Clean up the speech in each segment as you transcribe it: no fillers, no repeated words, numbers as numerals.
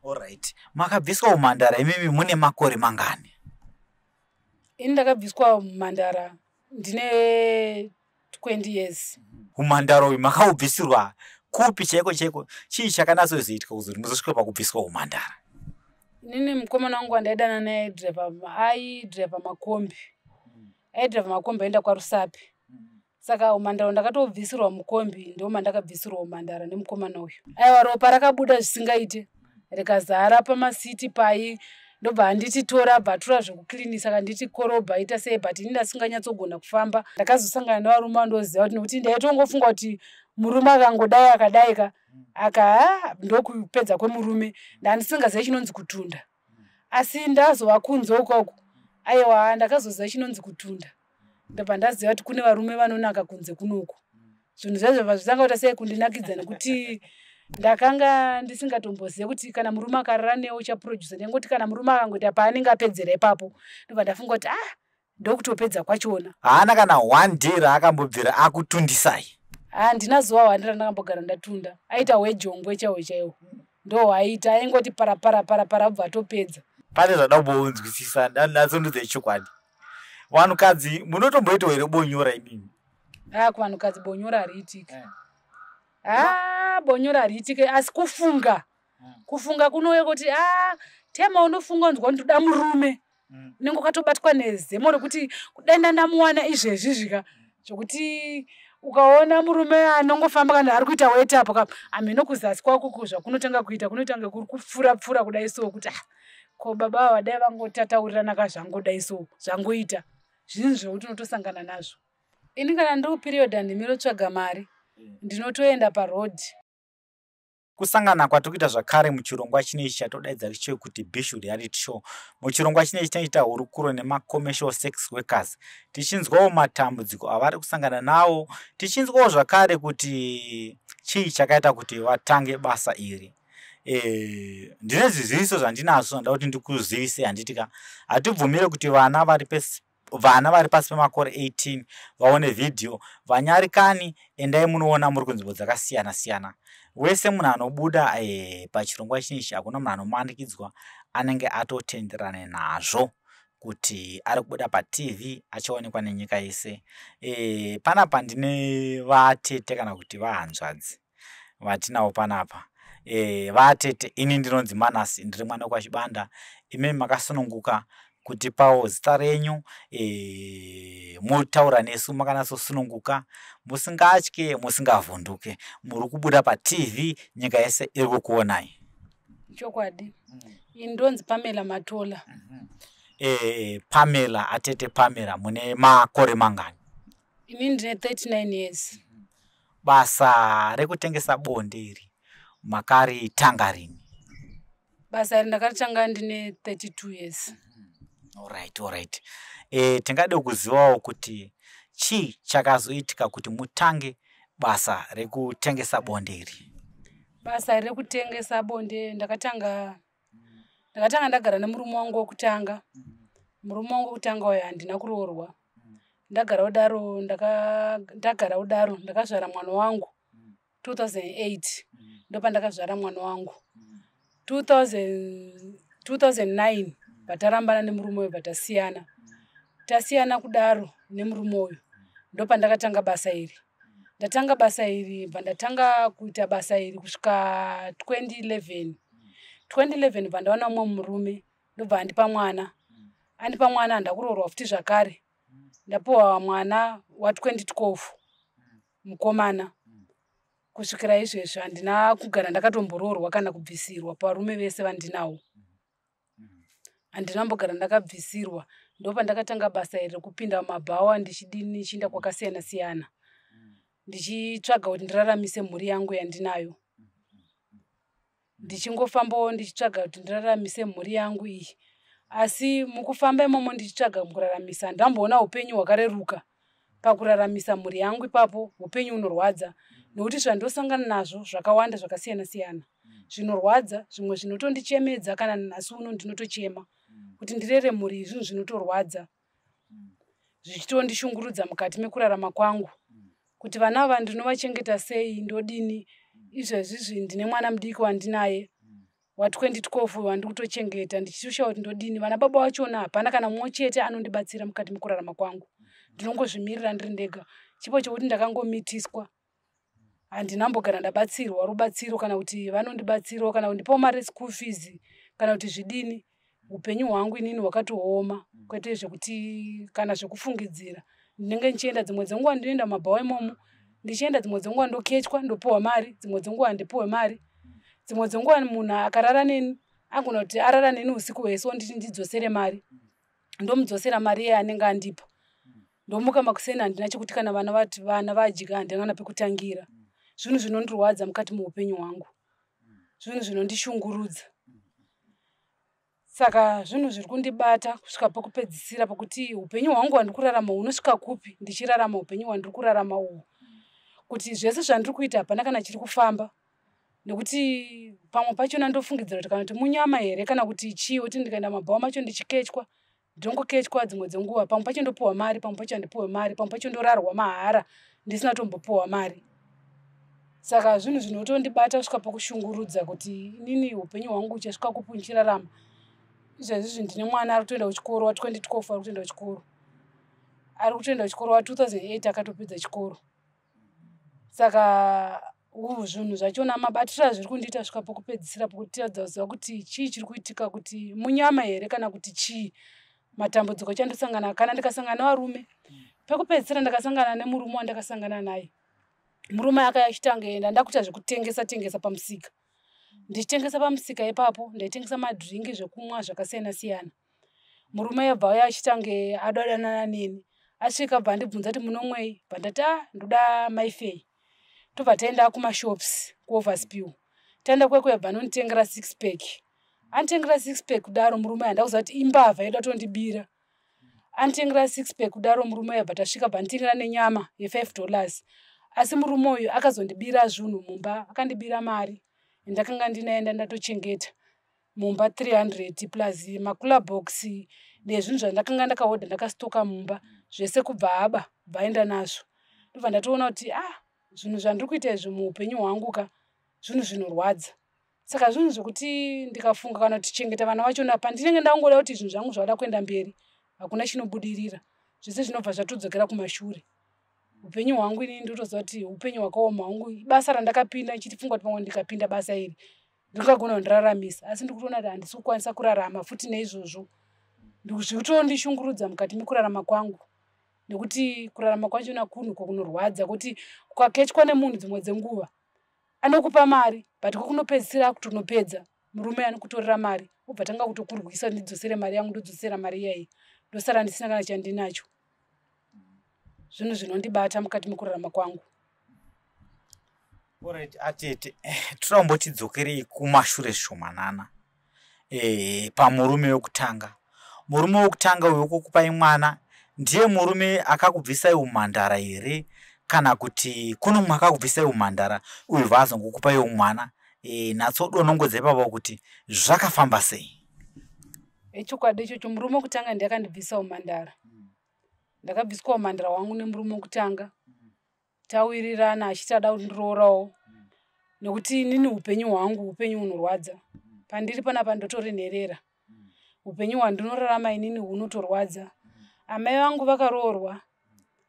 Alright, makabviswa umhandara imimi mune makore mangani? Ini ndakabviswa umhandara ndine 20 years. Umhandara uyu makaubvisirwa kupi chaiko chaiko? Chii chakanatsozoitika kuzoti muzosvika pakubviswa umhandara? Inini mukomana wangu wandaidana naye aidhiraivha makombi. Aidhiraivha makombi aenda kwaRusape. Saka umhandara ndakatobvisirwa mukombi, ndo mandakabvisirwa umhandara nemukomana uyu. Aiwa, ropa rakabuda zvisingaite, rikazara pamasiti pai. Ndobva anditi tora, bva atora zvekuklinisa, akanditi korobha, ita sei, but ini ndasinganyatsogona kufamba. Ndakazosangana nevarume vandoziva kuti, nekuti ndaitongofunga kuti murume akangodai akadai ka aka ndokupedza kwemurume. Ndandisingazivi chinonzi kutunda, asi ndazova kunze ukoko, aiwa, ndakazoziva chinonzi kutunda. Ndobva ndaziva kuti kune varume vanonaka kunze kunoku. Zvinhu zvacho bva zvitanga kuita sei kundinakidza, nekuti ndakanga ndisingatombozive kuti kana murume akarara newe uchaprodusa. Ndaingoti kana murume akangoita paanenge apedzera ipapo. Ndobva ndafunga kuti ah, ndokutopedza kwachona. Haana kana one day raakambobvira akutundisai? Handina zuva hwandi randakambogara ndatunda. Aita hwejongwe chaiwo chaiwo, ndo hwaiita. Aingoti para para para para, bva atopedza. Pane zvada kumbonzwisisa, natsondudza chokwadi. Vanhukadzi munotomboitawo here bonyora imimi? A, kuvanhukadzi bonyora hariitiki. A, bonyora hariitiki, asi kufunga, kufunga kunouya kuti a tema unofunga unzwa kuti ndoda murume, unenge wakatobatwa nezemo rekuti kudai ndandamuwana izvezvi zvika, zvokuti ukaona murume anongofamba kana ari kuita weti apo kapa, hameno kuzasi kwako zvakunotanga kuita, kunotanga kuri kupfuura pfuura kudai so, kuti ah, ko baba ava dai vangotataurirana ka, zvangodai so, zvangoita zvinhu zvekuti unotosangana nazvo. Ini kana ndiri kuperiod, handimirotsvaga mari, ndinotoenda parodhi. Kusangana kwatiri kuita zvakare muchirongwa chinechi chatodaidza chekuti Bishu Reality Show. Muchirongwa chinechi tinoita hurukuro nemacommercial sex workers, tichinzwawo matambudziko avari kusangana nawo, tichinzwawo zvakare kuti chii chakaita kuti vatange basa iri. Ndine zviziviso zvandinazvo zvandida kuti ndikuzivise, handitika? Hatibvumire kuti vana vari pasi pemakore 18 vaone vhidhiyo. Vanyarikani, endai munoona muri kunzvimbo dzakasiyana siyana. Wese munhu anobuda pachirongwa chinechi, hakuna munhu anomanikidzwa, anenge atotenderane nazvo kuti ari kubuda paTV achaonekwa nenyika yese. Panapa ndine vatete kana kuti vahanzvadzi vatinavo panapa. Vatete, ini ndinonzi Manasi, ndiri mwana wekwaChibanda. Imimi makasununguka kutipawo zita renyu, motaura nesu makanatsosununguka, musingatye, musingavhunduke. Muri kubuda paTV, nyika yese iri kukuonai. Chokwadi, ini ndonzi Pamela Matola. Pamela, atete Pamela, mune makore mangani? Ini ndine 39 years. Basa rekutengesa bonde iri makaritanga rini? Basa iri ndakaritanga ndine 32 years. Alright. Tingade kuzivawo kuti chii chakazoitika kuti mutange basa rekutengesa bonde iri? Basa rekutengesa bonde ndakatanga ndagara nemurume wangu wokutanga. Murume wangu wokutanga uyo handina kuroorwa. Ndagara kudaro, ndagara kudaro, ndakazvara mwana wangu 2008. Ndopandakazvara mwana wangu 2000, 2009. Patarambana nemurume uyu, patasiyana, tasiyana kudaro nemurume uyu, ndopandakatanga basa iri. Ndatanga basa iri, bva ndatanga kuita basa iri kusvika 2011. 2011 bva ndawana mumwe murume, ndobva andipa mwana. Andipa mwana, handakuroorwa futi zvakare. Ndapiwa mwana wa2012, mukomana. Kusvikira izvezvi handina kugara ndakatomboroorwa kana kubvisirwa. Pavarume vese vandinawo, handina mbogara ndakabvisirwa. Ndopandakatanga basa iri rekupinda mumabhawa, ndichidini, ndichiinda kwakasiyana siyana, ndichitsvaga kuti ndiraramise mhuri yangu yandinayo. Ndichingofambawo ndichitsvaga kuti ndiraramise mhuri yangu iyi, asi mukufamba imomo ndichitsvaga kuraramisa, ndamboona upenyu hwakareruka pakuraramisa mhuri yangu ipapo. Upenyu hunorwadza, nokuti zvandosangana nazvo zvakawanda, zvakasiyana siyana, zvinorwadza, zvimwe zvinotondichemedza. Kana nhasi uno ndinotochema kuti ndirere mhuri iyi. Zvinhu zvinotorwadza, zvichitondishungurudza mukati mekurarama kwangu, kuti vana ava ndinovachengeta sei, ndodini izvezvizvi. Ndine mwana mudiki wandinaye. Wa2012 wandiri kutochengeta ndichishaya kuti ndodini. Vana baba vachona hapana kana mumwe chete anondibatsira mukati mekurarama kwangu. Ndinongozvimirira ndiri ndega. Chipo chekuti ndakangomitiswa, handinambogara ndabatsirwa rubatsiro, kana kuti vanondibatsirawo, kana kundipawo mari yeschool fees, kana kuti zvidini. Upenyu hwangu inini hwakatooma, kwete zvekuti kana zvekufungidzira. Ndinenge ndichienda, dzimwe dzenguva ndinoenda mumabhawa imomo ndichienda, dzimwe dzenguva ndokechwa ndopiwa mari, dzimwe dzenguva handipiwe mari. Dzimwe dzenguva munhu akarara neni agona kuti arara neni usiku hwese onditi ndidzosere mari, ndomudzosera mari iye anenge andipa. Ndomuka makuseni handina chekuti kana vana vati vana vadya, handina kana pekutangira. Zvinhu zvinondirwadza mukati meupenyu hwangu, zvinhu zvinondishungurudza. Saka zvinhu zviri kundibata kusvika pekupedzisira, pekuti upenyu hwangu hwandiri kurarama hunosvika kupi ndichirarama upenyu hwandiri kurarama uhu, kuti zvese zvandiri kuita hapana kana chiri kufamba. Nekuti pamwe pachona ndofungidzira kuti kana kuti munyama here, kana kuti chii, kuti ndikaenda mabhawa macho ndichikechwa, ndinongokechwa dzimwe dzenguva. Pamwe pacho ndopiwa mari, pamwe pacho handipiwe mari, pamwe pacho ndorarwa mahara ndisina tombopiwa mari. Saka zvinhu zvinotondibata kusvika pakushungurudza kuti inini upenyu hwangu uchasvika kupi ndichirarama izvezvizvi. Ndine mwana ari kutoenda kuchikoro wa2012, ari kutoenda kuchikoro, ari kutoenda kuchikoro wa2008 akatopedza chikoro. Saka zvinhu zvachona mabatiro azviri kundiita svika pokupedzisira, pokutiradza kuziva kuti chii chiri kuitika, kuti munyama here kana kuti chii. Matambudziko achandosangana kana ndikasangana nevarume. Pekupedzisira ndakasangana nemurume wandakasangana naye, murume akaya achitanga enda ndakuita zvekutengesa tengesa pamusika. Ndichitengesa pamusika ipapo ndaitengesa madhiringi, zvekumwa zvakasiyana siyana. Murume abva auya achitange adadanana neni. Asvika bva andibvunza kuti munomwei, bva ndati a ndoda maifei. Tobva taenda kumashops kuOverspill. Taenda kwekuya bva anonditengera six pack. Anditengera six pack kudaro murume, handa kuziva kuti imbavha yedu atondibira. Anditengera six pack kudaro murume uyu, bva tasvika bva nditengera nenyama ye$5. Asi murume uyu akazondibira zvinhu mumba, akandibira mari yandakanga ndinaenda ndatochengeta mumba, 300 plus macooler box nezvinhu zvandakanga ndakahodha ndakastoka mumba zvese, kubva aba, bva aenda nazvo. Ndobva ndatoona kuti ah, zvinhu zvandiri kuita izvi muupenyu hwangu ka, zvinhu zvinorwadza. Saka zvinhu zvekuti ndikafunga kana kuti vana vachona, pandinenge ndangoda kuti zvinhu zvangu zvavada kuenda mberi, hakuna chinobudirira, zvese zvinobva zvatodzokera kumashure. Upenyu hwangu inini ndotoziva kuti upenyu hwakaoma hwangu. Basa randakapinda ndichitifunga kuti pamwe ndikapinda basa iri ndingagona kundiraramisa, asi ndiri kutoona kuti handisi kukwanisa kurarama futi neizvozvo. Zviri kutondishungurudza mukati mekurarama kwangu, nekuti kurarama kwachona kunhu kunorwadza, kuti ukakechwa nemunhu dzimwe dzenguva anokupa mari, but kwekunopedzisira akutonopedza. Murume anokutorera mari, obva tanga kutokurwisa, ndidzosere mari yangu. Ndodzosera mari iyai, ndosara ndisina kana chandinacho. Zvinhu zvinondibata mukati mekurarama kwangu. Alright, atete, toda kumbotidzokerei kumashure zvishomanana pamurume wekutanga. Murume wekutanga uyu wekukupai mwana ndiye murume akakubvisai umhandara here, kana kuti kuno mumwe akakubvisai umhandara uyu vaazongokupaiwo mwana? Natsodonongodza ipapo kuti zvakafamba sei. Echokwadi ichocho, murume wekutanga ndiye akandibvisa umhandara. Ndakabviswa umhandara hwangu nemurume wekutanga, tawirirana achiti ada kundiroorawo, nekuti inini upenyu hwangu upenyu hunorwadza. Pandiri panapa ndotori nherera. Upenyu hwandinorarama inini hunotorwadza. Amai vangu vakaroorwa,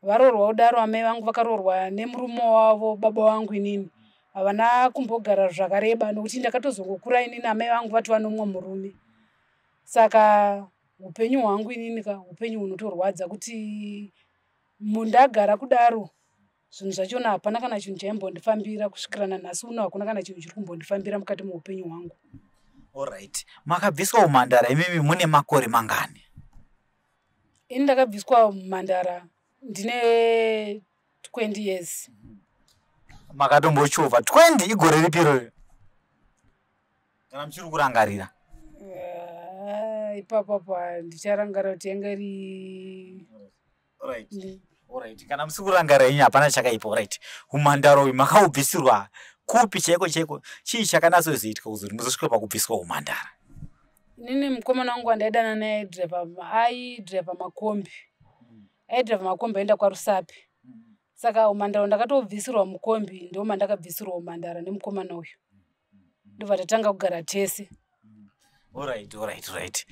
varoorwa kudaro, amai vangu vakaroorwa nemurume wavo, baba vangu inini. Havana kumbogara zvakareba, nokuti ndakatozongokura inini amai vangu vatova nomumwe murume. Saka upenyu hwangu inini ka, upenyu hunotorwadza, kuti mundagara kudaro zvinhu zvachona hapana kana chinhu chaimbondifambira. Kusvikira nanhasi uno hakuna kana chinhu chiri kumbondifambira mukati meupenyu hwangu. Alright, makabviswa umhandara imimi mune makore mangani? Ini ndakabviswa mumhandara ndine 20 years. Makatombochovha 20, igore ripi iroro kana muchiri kurangarira? Ipapapo ndicharangarira kuti yanga iri Alright, kana musi kurangarira inyi hapana chakaipa. Alright, umhandara uyu makaubvisirwa kupi chaiko chaiko? Chii chakanatsozoitika kuzoti muzosvika pakubviswa umhandara? Inini mukomana wangu wandaidana naye aidhiraivha makombi, aidhiraivha makombi aenda kwaRusape. Saka umhandara ndakatobvisirwa mukombi, ndo mandakabvisirwa umhandara nemukomana uyu. Ndobva tatanga kugara tese. Alright, alright, right.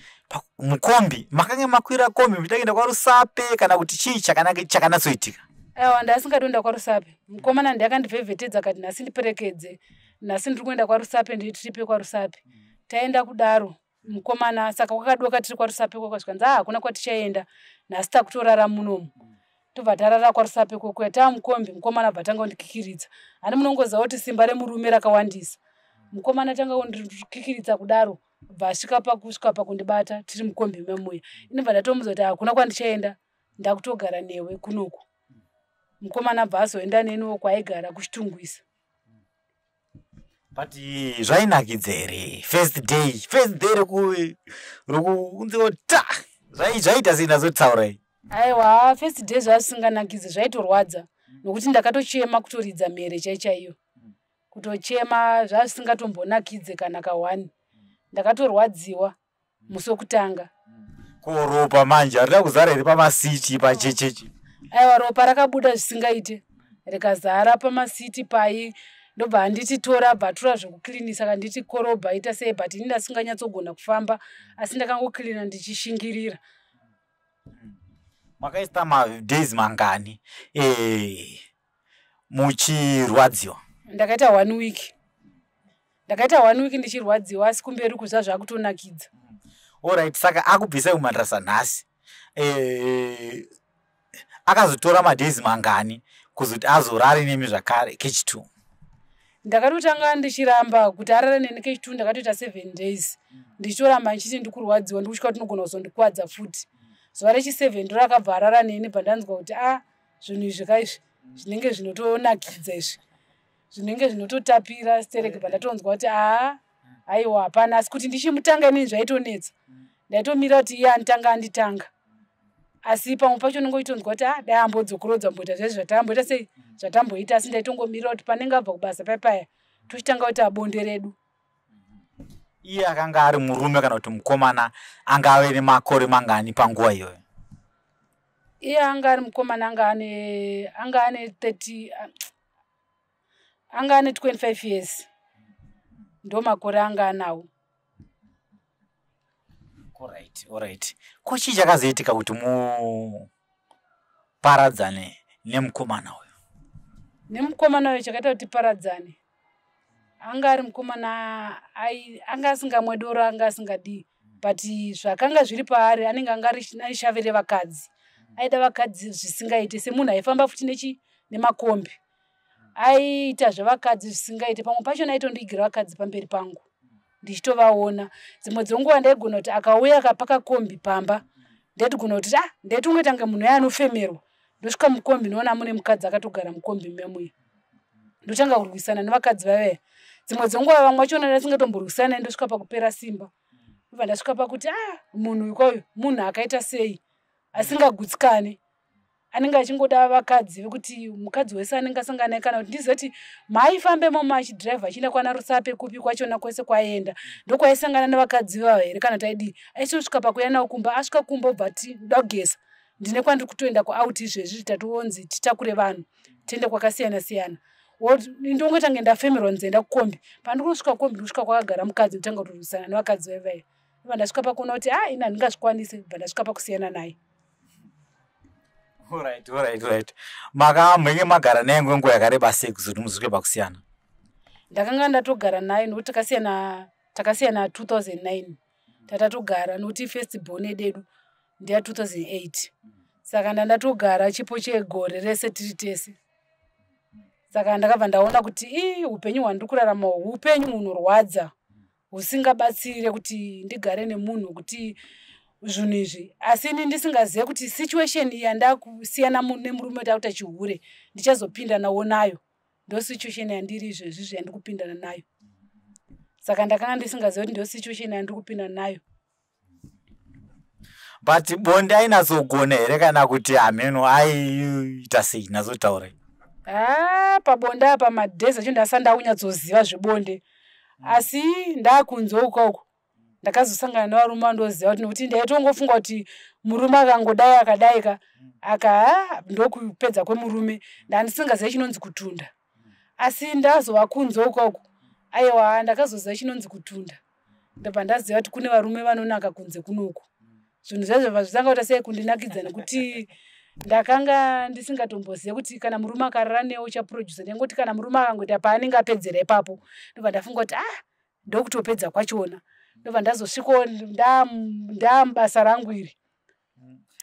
Mukombi makange makwira kombi muchida kwaRusape kana kuti chii chakanatsoitika? Aiwa, ndasingadi kwaRusape. Mukomana ndiakandivhevhetedza akati nhasi ndiperekedze, nhasi ndiri kuenda kwaRusape, nditiripe kwaRusape. Taenda kudaro mukomana, saka kwakadoka tiri kwaRusape kwakasvika, nzi hakuna kwatichaenda nhasi, takutorara munomu. Tobva tarara kwaRusape kokuya taamukombi. Mukomana bva tanga kundikikiritsa. Hani munongoziva kuti simba remurume rakawandisa. Mukomana tanga kundikikiritsa kudaro, bva asvika pakusvika pakundibata tiri mukombi memuya. Inobva ndatomuudza kuti hakuna kwandichaenda, ndakutogara newe kunoku. Mukomana bva azoenda neniwo kwaaigara kuChitungwisa. But zvainakidza here first day, first day rokunziwo ta? Zvaita sei? Nazotsaurai. Aiwa, first day zvazvisinganakidzi, zvaitorwadza nokuti ndakatochema, kutoridza mhere chai chaiyo, kutochema. Zvazvisingatombonakidze kana ka1. Ndakatorwadziwa musi wekutanga. Ko ropa manje harina kuzara here pamasiti pachechechi? Aiwa, ropa rakabuda zvisingaite, rikazara pamasiti pai. Ndobva handiti tora, bva tora zvekuklinisa, kanditi korobha, ita sei, but ini ndasinganyatsogona kufamba, asi ndakangoklina ndichishingirira. Makaita madays mangani muchirwadziwa? Ndakaita one week, ndakaita one week ndichirwadziwa, asi kumberi kuzva zvakutonakidza. Alright, saka akubvisai kumadrasa nhasi, akazotora madays mangani kuzoti azorare nemi zvakare kechi2? Ndakatotanga ndichiramba kuti arare neni kechi2. Ndakatoita 7 days ndichitoramba ndichiti ndikurwadziwa, ndikutya kuti tinogona kuzondikwadza futi. Zuva rechi7 ndo rakabva arara neni. Bva ndanzwa kuti a, zvinhu izvi kaizvi zvinenge zvinotonakidza, izvi zvinenge zvinototapira stereki. Bva ndatonzwa kuti aa, aiwa, hapana. Asi kuti ndichimutanga inini zvaitonetsa, ndaitomira kuti iye anditanga anditanga, asi pamwe pacho unenge uchitonzwa kuti a, dai ambodzokorodza mboita zvezvi zvatamboita sei, zvatamboita. Asi ndaitongomirira kuti panenge abva kubasa paipaya, tochitanga kuita bonde redu. Iye akanga ari murume kana kuti mukomana anga ave nemakore mangani panguva iyoyo? Iye anga ari mukomana, anga ane 30, anga ane 25 years, ndo makore anga anawo. Alright, ko chii chakazoitika kuti muparadzane nemukomana uyu? Nemukomana uyu, chakaita kuti tiparadzane, anga ari mukomana anga asingamwe doro, anga asingadii, but zvakanga zviri paari anenge anga ari shave revakadzi. Aida vakadzi zvisingaite, semunhu aifamba futi nechi nemakombi, aiita zvevakadzi zvisingaite. Pamwe pachona aitondigira vakadzi pamberi pangu ndichitovaona. Dzimwe dzenguva ndaigona kuti akauya akapaka kombi pamba, ndaitigona kuti ah, ndaitongoita kunge munhu uya anofemerwa. Ndosvika mukombi, ndinoona mune mukadzi akatogara mukombi memuya. Ndotanga kurwisana nevakadzi vavaya. Dzimwe dzenguva vamwe vachona ndasingatomborwisana naye, ndosvika pakupera simba. Ndobva ndasvika pakuti ah, munhu uyu kwauyu munhu akaita sei asingagutsikani, anenge achingoda vakadzi, vekuti mukadzi wese anenge asangana naye, kana kuti ndizive kuti maaifamba imomo achidhiraivha achienda kwana Rusape, kupi kwachona kwese kwaienda, ndokwaisangana nevakadzi vavo here kana kuti aidii. Aisosvika pakuya navo kumba, asvika kumba obva ti ndoda kugeza, ndine kwandiri kutoenda kuout izvezvi, tationzi titakure vanhu tiende kwakasiyana siyana. Ndongotange ndafemerwa, nzienda kukombi. Pandiri kusvika kombi, ndikusvika kwakagara mukadzi, ndotanga kutorwisana nevakadzi vaivaya. Bva ndasvika pakuona kuti a, ini handingazvikwanisi. Bva ndasvika pakusiyana naye. Alright, makamhenge magara naye nguva yakareba sei kuzoti muzosvike pakusiyana? Ndakanga ndatogara naye nokuti takasiyana 2009. Tatatogara nokuti first born yedu ndeya 2008, saka ndandatogara chipo chegore rese tiri tese. Saka ndakabva ndaona kuti ii, upenyu hwandiri kurarama upenyu hunorwadza, husingabatsire kuti ndigare nemunhu kuti zvinhu izvi. Asi ini ndisingazive kuti situation yandakusiyana nemurume kuti akuita chihure ndichazopinda nawo nayo, ndo situation yandiri izvezvi zvandiri kupindana nayo. Saka ndakanga ndisingazivi kuti ndo situation yandiri kupindana nayo. But bonde ainatsogona here kana kuti hameno aiita sei? Nazotaura. Ha, pabonde apa madays acho ndasati ndakunyatsoziva zvebonde, asi ndaakunze ukoko ndakazosangana nevarume vandoziva kuti, nokuti ndaitongofunga kuti murume akangodai akadai ka aka ndokupedza kwemurume. Ndandisingazivi chinonzi kutunda, asi ndazova kunze ukoko. Aiwa, ndakazoziva chinonzi kutunda. Ndobva ndaziva kuti kune varume vanonaka kunze kunoku. Zvinhu zvacho zvitanga kuita sei kundinakidza, nekuti ndakanga ndisingatombozive kuti kana murume akarara newe uchaprodusa. Ndaingoti kana murume akangoita paanenge apedzera ipapo, ndobva ndafunga kuti ah, ndokutopedza kwachona. Ndobva ndazosvikawo ndamubasa rangu iri.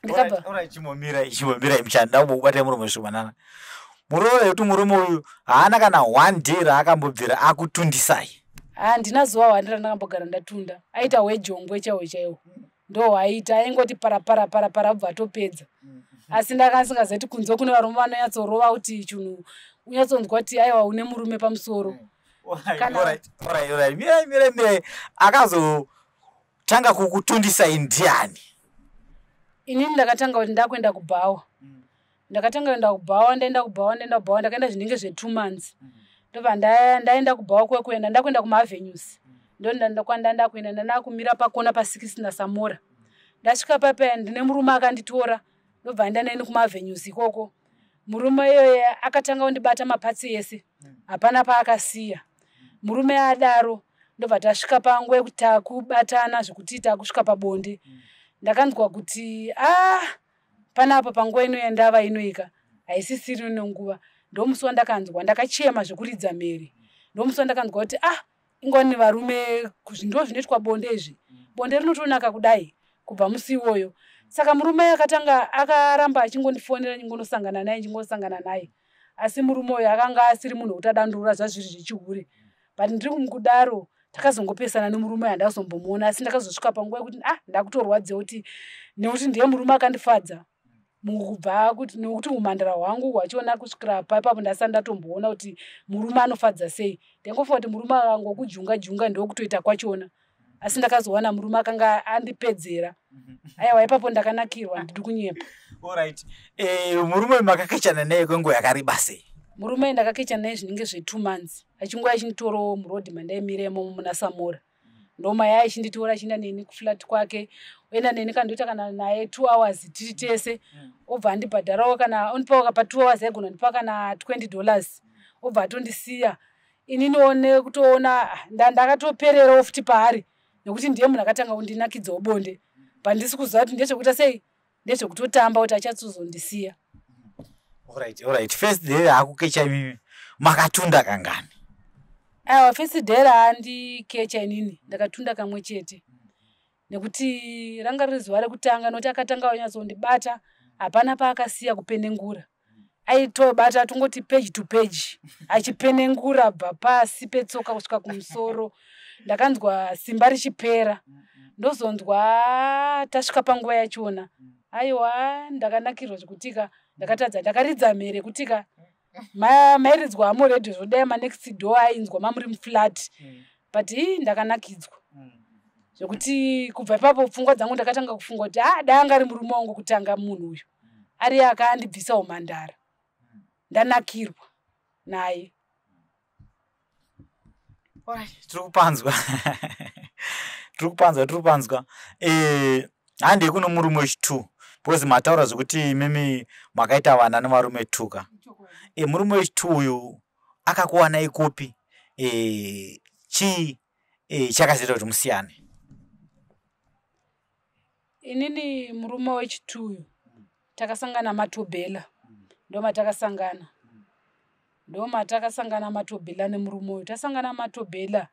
Ndikabva chimbomirai, chimbomirai muchanda kubata murume zvishomanana. Muroora yekuti murume uyu haana kana one day raakambobvira akutundisai? Handina zuva hwandi randakambogara ndatunda. Aita hwejongwe chaiwo chaiwo, ndo hwaiita. Aingoti para para para para, bva atopedza. Asi ndakanga ndisingazivi kuti kunze kune varume vanonyatsorova kuti chinhu unyatsonzwa kuti aiwa, une murume pamusoro. Mirai, mirai, mirai. Akazotanga kukutundisai ndiani? Inini ndakatanga kuti ndakuenda kubhawa. Ndakatanga kuenda kubhawa, ndaenda kubhawa, ndaenda kubhawa, ndakaenda zvinenge zve2 months. Ndobva ndaenda kubhawa kwekuenda, ndakuenda kumaAvenues. Ndo kwandandakuenda, ndandakumira pakona pa6 naSamora. Ndasvika papa, ndine murume akanditora, ndobva enda neni kumaAvenues ikoko. Murume iyoye akatanga kundibata maparts ese, hapana paakasiya. Murume adaro, ndobva tasvika panguva yekuti takubatana zvekuti takusvika pabonde. Ndakanzwa kuti a ah, panapa panguva ino yandava inoika haisisiri nenguva. Ndomusi wandakanzwa ndakachema zvekuridza mhere. Ndomusi wandakanzwa kuti ah, ingwani varume, ndo zvinoitwa bonde izvi, bonde rinotonaka kudai. Kubva musi iwoyo, saka murume akatanga akaramba achingondifonera, ndingonosangana naye, ndingosangana naye. Asi murume uyu akanga asiri munhu wekuti adandurura zvazviri zvechihure, but ndiri mukudaro takazongopesana nemurume uyu, handazombomuona. Asi ndakazosvika panguva yekuti ah, ndakutorwadziwa kuti nekuti ndiye murume akandifadza mukubva kuti nekuti umhandara hwangu hwachiona kusvikira paipapo ndasati ndatomboona kuti murume anofadza sei. Ndaingofunga kuti murume akangokujunga junga ndokutoita kwachona, asi ndakazowana murume akanga andipedzera. Aiwa, ipapo ndakanakirwa, ndiri kunyepa. Alright, murume uyu makakechana naye kwenguva yakareba sei? Murume ndakakechana naye zvinenge zve2 months, achinguva achinditorawo murodhi mandaimiremo muna Samora. Ndoma achinditora, achienda neni kuflat kwake, oenda neni, kandoita kana naye 2 hours tiri tese, obva andibhadharawo. Kana ondipawo pa2 hours, aigona ndipa kana $20, obva atondisiya. Ininiwo nekutoona ndakatopererawo futi paari, nekuti ndiye munhu akatanga kundinakidzawo bonde. Pandisi kuziva kuti ndezvekuita sei, ndezvekutotamba kuti achatsozondisiya. Alright, first day raakukecha imimi makatunda kangani? Aiwa, first day raandikecha inini ndakatunda kamwe chete, nekuti ranga riri zuva rekutanga, nokuti akatanga wanyatsondibata, hapana paakasiya kupenengura. Aitobata tongoti page to page, achipenengura bva pasi petsoka kusvika kumusoro. Ndakanzwa simba richipera, ndozonzwa tasvika panguva yachona. Aiwa, ndakanakirwa zvekutika ndakatadza, ndakaridza mhere kutika mairidzwa amuredhio zvodai manext door ainzwa mamuri muflat. But ii, ndakanakidzwa zvekuti kubva ipapo pfungwa dzangu ndakatanga kufunga kuti a, dai anga ari murume wangu kutanga, munhu uyu ari akandibvisa umhandara, ndanakirwa naye. Tiri kupanzwa, tiri kupanzwa, tiri kupanzwa. Handei kuno murume wechi2, because mataura zvekuti imimi makaita vana nevarume two ka. Murume wechi2 uyu akakuwanai kupi? Chii chakazoita kuti musiyane? Inini murume wechi2 uyu takasangana Matobhela, ndomatakasangana, ndomatakasangana Matobhela nemurume uyu. Tasangana Matobhela,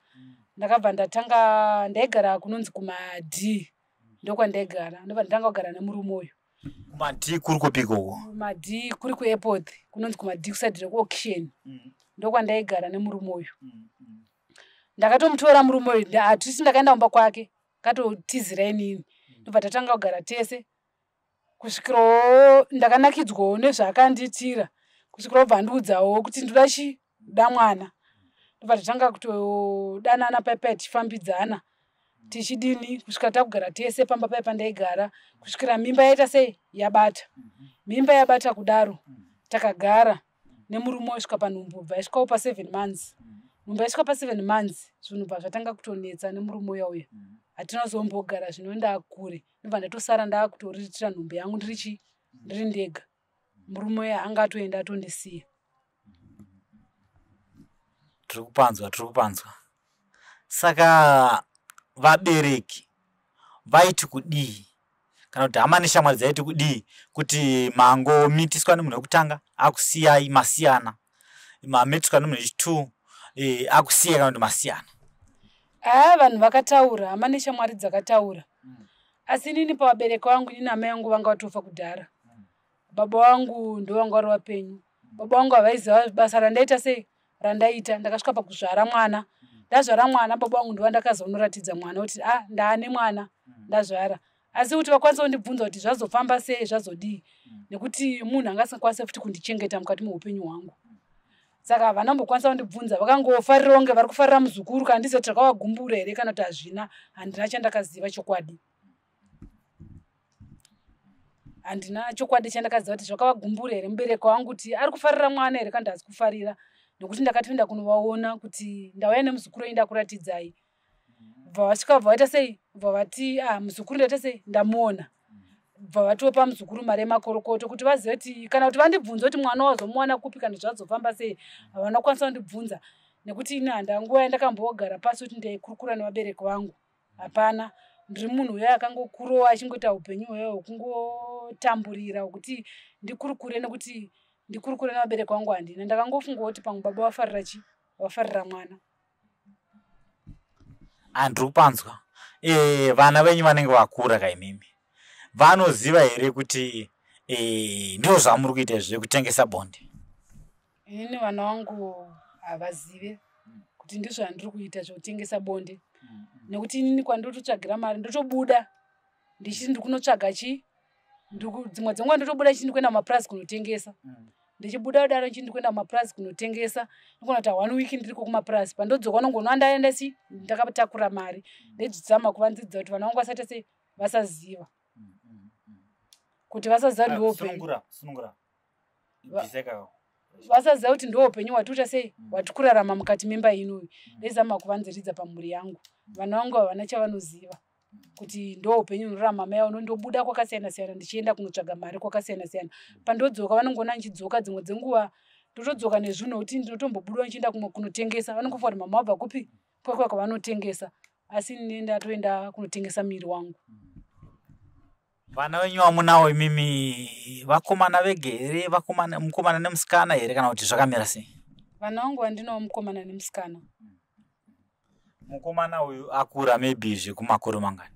ndakabva ndatanga, ndaigara kunonzi kumaD, ndokwandaigara. Ndobva ndatanga kugara nemurume uyu. KumaD kuri kupi ikoko? KumaD kuri kuairport, kunonzi kumaD, kuside rekuAuction, ndokwandaigara nemurume uyu. Ndakatomutora murume uyu, hatisi ndakaenda kumba kwake, katotizira inini. Ndobva tatanga kugara tese kusvikirawo ndakanakidzwawo nezvaakandiitira, kusvikira obva andiudzawo kuti ndoda chi ndoda mwana. Ndobva tatanga kutodanana paipai, tichifambidzana, tichidini, kusvika takugara tese pamba pai pandaigara, kusvikira mimba yaita sei, yabata. Mimba yabata kudaro, takagara nemurume wesvika panhumbu, bva yasvikawo pa7 months. Nhumbu yasvika pa7 months, zvinhu bva zvatanga kutonetsa nemurume uya uya. Hatina kuzombogara zvinoenda kure. Ndobva ndatosara ndaakutoriritira nhumbu yangu ndiri ndiri ndega. Murume uya anga atoenda, atondisiya. Tiri kupanzwa, tiri kupanzwa. Saka vabereki vaiti kudii, kana kuti hama neshamwari dzaiti kudii kuti mangomitiswa nemunhu wekutanga akusiyai masiyana, mamitiswa nemunhu wechi2 akusiyai kana kuti masiyana? Haa, vanhu vakataura, hama neshamwari dzakataura. Asi inini pavabereki vangu, inini amai vangu vanga vatofa kudhara. Baba vangu ndo vanga vari vapenyu. Baba vangu havaiziva basa randaita sei randaita. Ndakasvika pakuzvara mwana. Ndazvara mwana, baba vangu ndova ndakazonoratidza mwana kuti a ndaane mwana ndazvara. Asi kuti vakwanise kundibvunza kuti zvazofamba sei, zvazodii, nekuti munhu anga asingakwanise futi kundichengeta mukati meupenyu hwangu. Saka havana kumbokwanisa kundibvunza, vakangofarira kunge vari kufarira muzukuru. Kana ndiziva kuti takavagumbura here kana kuti hazvina, handina chandakaziva chokwadi. Handina chokwadi chandakaziva kuti zvakavagumbura here mubereki wangu kuti ari kufarira mwana here kana kuti haasi kufarira, nekuti ndakatoenda kunovaona kuti ndauya nemuzukuru wenyu ndakuratidzai. Bva vasvika bva vaita sei, bva vati ah, muzukuru ndaita sei, ndamuona. Bva vatopa muzukuru mari yemakorokoto kuti vazive kuti kana kuti vandibvunze kuti mwana wazomuwana kupi kana zvazofamba sei. Havana kukwanisa kundibvunza nekuti ini handa nguva yandakambogara pasi kuti ndaikurukura nevabereki vangu, hapana. Ndiri munhu uya akangokurowa achingoita upenyu hweyo hwekungotamburira hwekuti ndikurukure, nekuti ndikurukure nevabereki vangu handina. Ndakangofunga kuti pamwe baba vafarira chi vafarira mwana. Handiri kupanzwa. Vana venyu vanenge vakura kaimimi, vanoziva here kuti ndo zvamuri kuita izvi zvekutengesa bonde? Inini vana vangu havazive kuti ndizvo zvandiri kuita zvekutengesa bonde, nekuti inini kwandinototsvagira mari ndotobuda ndichiti ndikunotsvaga chi dzimwe dzenguva ndotobuda ndichiti ndikuenda mumapurazi kunotengesa. Ndichibuda kudaro ndichiti ndikuenda mumapurazi kunotengesa, ndikona kuti one week ndiriko kumapurazi, pandodzoka unongonwa ndaenda si ndakatakura mari. Ndedzama kuvanzidza kuti vana vangu vasaita sei, vasaziva kuti vasaziva ndiwo upenyu, vasaziva kuti ndo upenyu hwatiuta sei hwati kurarama mukati memba inoyi. Ndezama kuvanziridza pamhuri yangu. Vana vangu havana chavanoziva kuti ndo upenyu hunorarama mai vano. Ndobuda kwakasiyana siyana ndichienda kunotsvaga mari kwakasiyana siyana. Pandodzoka vanongoona ndichidzoka, dzimwe dzenguva ndotodzoka nezvinhu nokuti ndinotombobuda ndichienda kumwe kunotengesa. Vanongofunga kuti mama wabva kupi kwekwe kwavanotengesa, asi ini ndatoenda kunotengesa miri wangu. Vana venyu vamunawo imimi vakomana vege here, vakomana, mukomana nemusikana here, kana kuti zvakamira sei? Vana vangu vandinawo mukomana nemusikana. Mukomana uyu akura maybe zvekumakore mangani?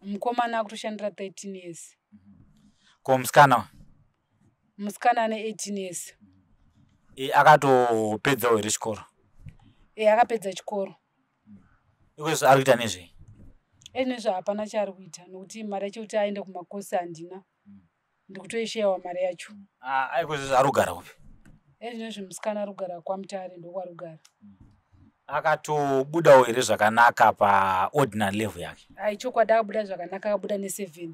Mukomana akutoshandira 13 years. Ko musikana? Musikana ane 18 years. Akatopedzawo here chikoro? E, akapedza chikoro. Ikozvo ari kuita nezvei? Ezvinezvo hapana chaari kuita nokuti mari yacho kuti aende kumakosi handina, ndikutoisheyawa mari yacho. Aikozvo ari kugara kupi? Ezvinezvo musikana ari kugara kwaMutare, ndokwaari kugara. Akatobudawo here zvakanaka paordinary level yake? Ai, chokwadi akabuda zvakanaka, akabuda ne7,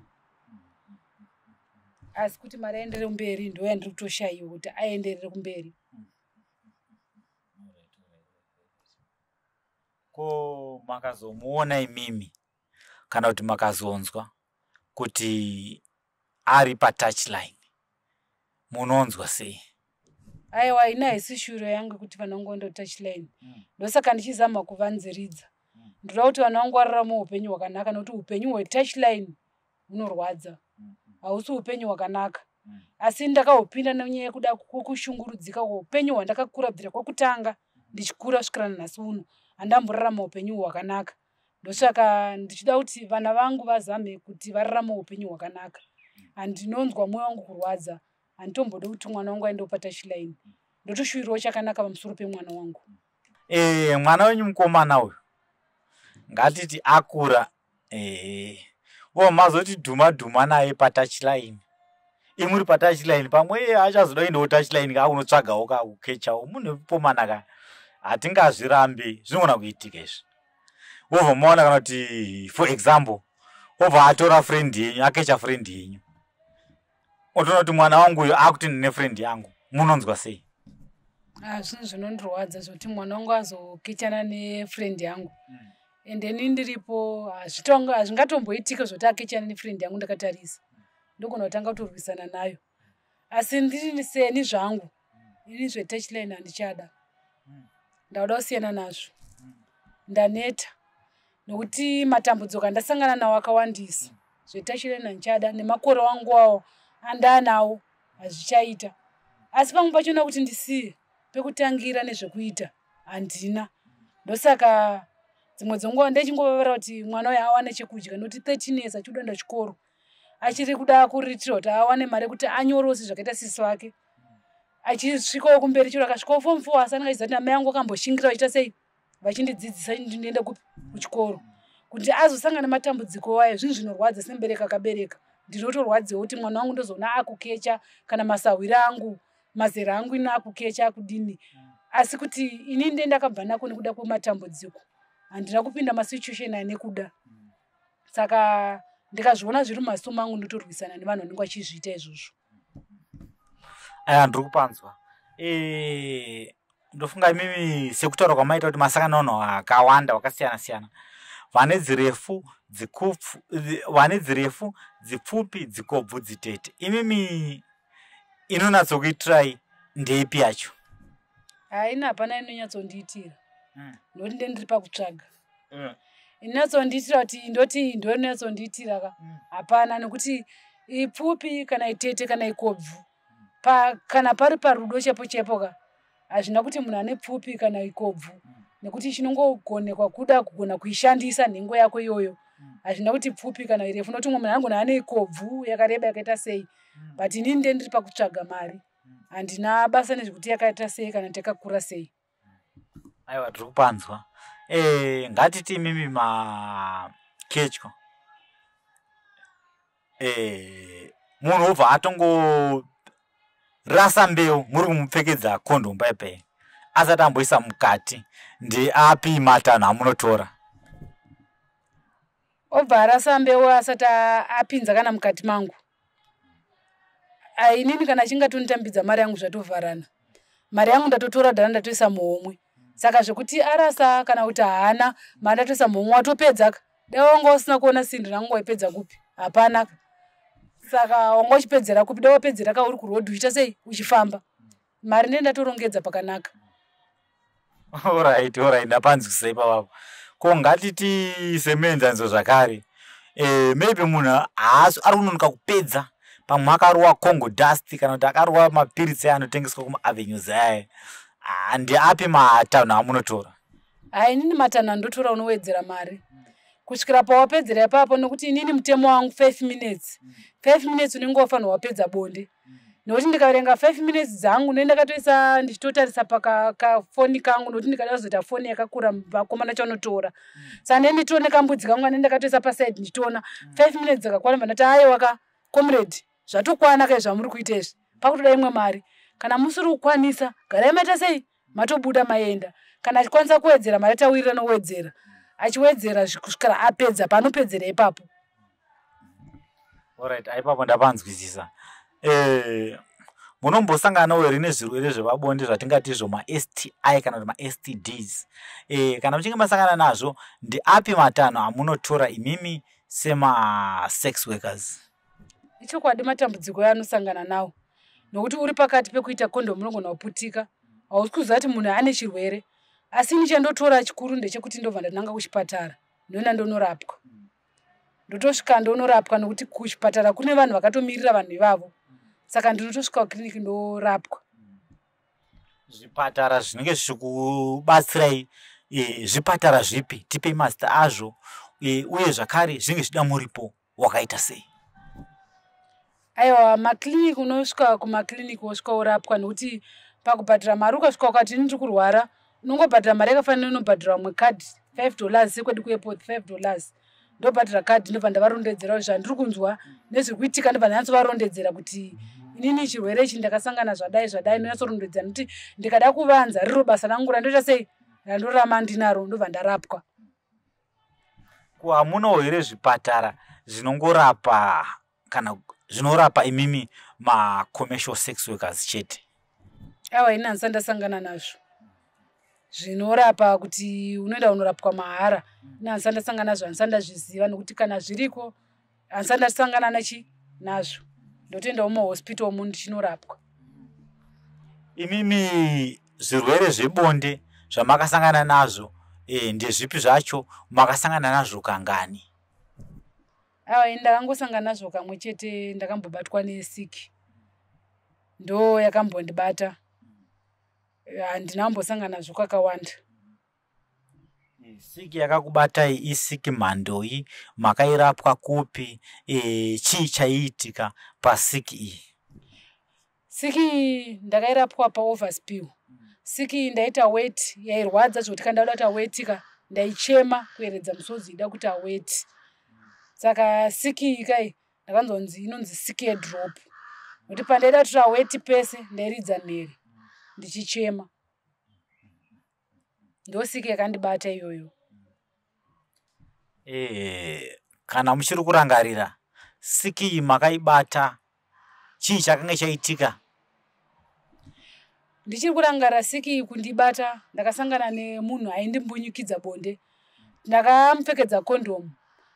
asi kuti mari aenderere kumberi ndo yandiri kutoshayiwa kuti aenderere kumberi. Ko makazomuona imimi kana kuti makazonzwa kuti ari patouchline, munonzwa sei? Aiwa, ina haisi shuro yangu kuti vana vangu vaende kutouchline. Ndosaka ndichizama kuvanziridza. Ndoda kuti vana vangu vararame upenyu hwakanaka, nokuti upenyu hwetouchline hunorwadza, hausi upenyu hwakanaka. Asi ndakahupinda nenyaya yekuda kushungurudzika upenyu hwandakakura bvira kwekutanga ndichikura kusvikira nanhasi uno, handamborarama upenyu hwakanaka. Ndosaka ndichida kuti vana vangu vazame kuti vararame upenyu hwakanaka. Handinonzwa mwoyo wangu kurwadza, handitombodi kuti mwana wangu aendewo patouchline. Ndotoshuvirawo chakanaka pamusoro pemwana wangu. Mwana wenyu mukomana uyu ngatiti akura, vo mazoti dhuma dhuma naye patouchline, imuri patouchline, pamwe iye achazoda kuendawo touchline kakunotsvagawo kakukechawo munhu wekukomana ka, hatingazvirambi, zvinogona kuitika izvi. Wobva maona kana kuti for example wobva atora friend yenyu, akecha friend yenyu, otoona kuti mwana wangu uyu akuti ndine friend yangu, munonzwa sei? Ah, zvinhu zvinondirwadza zvokuti mwana wangu azokechana nefriend yangu ende ini ndiripo. Hazvingatomboitika zvokuti akechana nefriend yangu ndakatarisa. Ndogona kutanga kutorwisana nayo. Asi ndiri seni zvangu ini, zvetouchline handichada, ndauda kusiyana nazvo. Ndaneta nekuti matambudziko andasangana nawo akawandisa. Zvetachirena ndichada nemakore wangu awo andanawo hazvichaita. Asi pamwe pachona kuti ndisiye pekutangira nezvekuita handina. Ndosaka dzimwe dzenguva ndechingovavara kuti mwana uyu awane chekudya nekuti 13 years achikuda chikoro. Achiri kuda kuriritira kuti awane mari yekuti anyorose zvakaita sisi vake. Achisvikawo kumberi chero akasvikawo form 4 asi anenge achiziva kuti amai angu akamboshingira vachiita sei vachindidzidzisa ndinoenda kupi kuchikoro. Kuti azosangana nematambudziko ayo zvinhu zvinorwadza semubereki akabereka. Ndinotorwadziwa kuti mwana wangu ndozoona akukecha kana masahwira angu mazera angu ino akukecha akudini. Asi kuti ini ndiye ndakabva nako nekuda kwematambudziko. Handina kupinda masituation aya nekuda. Saka ndikazviona zviri mumaziso mangu ndotorwisana nevanhu vanenge vachizviita izvozvo. Aya ndiri kupanzwa. Ndofunga imimi sekutaura kwamaita kuti masangana nevanhu vakawanda vakasiyana siyana. Vane dzirefu, dzikupfu, vane dzirefu, dzipfupi, dzikobvu, dzitete. Imimi inonatsokuitirai ndeipi yacho? Haina, hapana inonyatsondiitira. Nokuti ndiye ndiri pakutsvaga. Inonyatsondiitira kuti ndoti ndo inonyatsondiitira ka. Hapana nekuti ipfupi kana itete kana ikobvu. Kana pari parudo chepo chepo ka. Hazvina kuti munhu ane pfupi kana ikobvu. Nekuti chinongogonekwa kuda kugona kuishandisa nhengo yako iyoyo. Hazvina kuti pfupi kana irefu. Nokuti umwe munhu anogona ane ikobvu yakareba yakaita sei. But inini ndiye ndiri pakutsvaga mari. Handina basa nezvekuti yakaita sei kana kuti yakakura sei. Aiwa tiri kupanzwa. Ngatiti imimi maketyo. Munhu wobva atongorasa mbeu muri kumupfekedza kondomu paipai asati amboisa mukati, ndeapi matanho amunotora? Obva arasa mbeu asati apinza kana mukati mangu. Inini kana achinge atonitambidza mari yangu zvatovharana. Mari yangu ndatotora dhara ndatoisa muhomwe. Saka zvekuti arasa kana kuti haana mari ndatoisa muhomwe watopedza ka. Dai wanga usina kuona sindi rangu waipedza kupi? Hapana. Saka wanga uchipedzera kupi? Dai wapedzera ka uri kurodhi uchiita sei? Uchifamba. Mari ndiye ndatorongedza pakanaka. Alright, alright, ndapanzwisisa ipapapo. Ko ngatiti semuenzaniso zvakare. Maybe munhu haasi ari kunonoka kupedza, pamwe akarowa Congo dust kana kuti akarowa mapiritsi aya anotengeswa kumaavenues aya. Ndeapi matanho amunotora? Hai, inini matanho andotora unowedzera mari kusvikira pawapedzera ipapo, nekuti inini mutemo wangu 5 minutes. 5 minutes unenge wafanirwa wapedza bonde. Nekuti ndikaverenga 5 minutes dzangu ndinenge ndakatoisa ndichitotarisa pakafoni kangu, nekuti ndikada kuzoita foni yakakura vakomana chanotora. Saka ndinenge nditoriwo nekambudzi kangu kanenge ndakatoisa pasaidi ndichitoona 5 minutes dzakakwana, bva ndati aiwa ka comrade, zvatokwana kai zvamuri kuita izvi, pakutoda imwe mari. Kana musiri kukwanisa garai maita sei matobuda maenda. Kana achikwanisa kuwedzera mari tawirira nowedzera, achiwedzera kusvikira apedza paanopedzera ipapo. Alright, ipapo ndapanzwisisa. Munombosanganawo here nezvirwere zvepabonde zvatingati izvo maSTI kana kuti maSTDs? Kana muchinge masangana nazvo, ndeapi matanho amunotora imimi semasex workers? Ichokwadi matambudziko anosangana nawo, nokuti uri pakati pekuita kondomu unogona kuputika, hausi kuziva kuti munhu ane chirwere. Asi ini chandotora chikuru ndechekuti ndobva ndananga kuchipatara, ndoenda ndonorapwa. Ndotosvika ndonorapwa nekuti kuchipatara kune vanhu vakatomirira vanhu ivavo. Saka ndinotosvika kukiriniki ndorapwa. Zvipatara zvinenge zvichikubatsirai zvipatara zvipi? Tipei mazita azvo, uye zvakare zvinenge zvichida muripo wakaita sei? Aiwa, makiriniki unosvika kumakiriniki wosvika worapwa, nekuti pakubhadhara mari ukasvika ukati ini ndiri kurwara, unongobhadhara mari yakafanana inobhadhara vamwe kadhi $5 sekwedu kuairport $5. Ndobhadhara kadhi, ndobva ndavarondedzera zvandiri kunzwa nezviri kuitika, ndobva ndanyatsovarondedzera kuti inini chirwere ichi ndakasangana zvadai zvadai. Ndonyatsorondedzera nekuti ndikada kuvanza riro basa rangu randoita sei randorama ndinaro, ndobva ndarapwa. Ko hamunawo here zvipatara zvinongorapa kana zvinorapa imimi macommercial sex workers chete? Aiwa, ini handisati ndasangana nazvo zvinorapa kuti unoenda unorapwa mahara. Ini handisati ndasangana nazvo, handisati ndazviziva, nekuti kana zviriko handisati ndasangana nachi nazvo. Ndotoendawo mumahospital mu ndichinorapwa. Imimi zvirwere zvebonde zvamakasangana nazvo Ndezvipi zvacho makasangana nazvo kangani? Aiwa, ini ndakangosangana nazvo kamwe chete. Ndakambobatwa nesiki, ndo yakambondibata. Handina kumbosangana nazvo kakawanda. Siki yakakubatai isiki mhandoi? Makairapwa kupi? Chii chaiitika pasiki iyi? Siki ndakairapwa paOverspill. Siki ndaita weti yairwadza zvokuti kana ndauda kuita weti ka, ndaichema kueredza musodzi ida kuti aweti. Saka siki iyi kai, ndakanzonzi inonzi siki yedrop, nokuti pandaida kutora weti pese ndairidza mhere ndichichema. Ndo siki yakandibata iyoyo. Kana muchiri kurangarira, siki iyi makaibata, chii chakanga chaitika? Ndichiri kurangarira siki iyi kundibata, ndakasangana nemunhu aindimbunyukidza bonde. Ndakamupfekedza kondomu.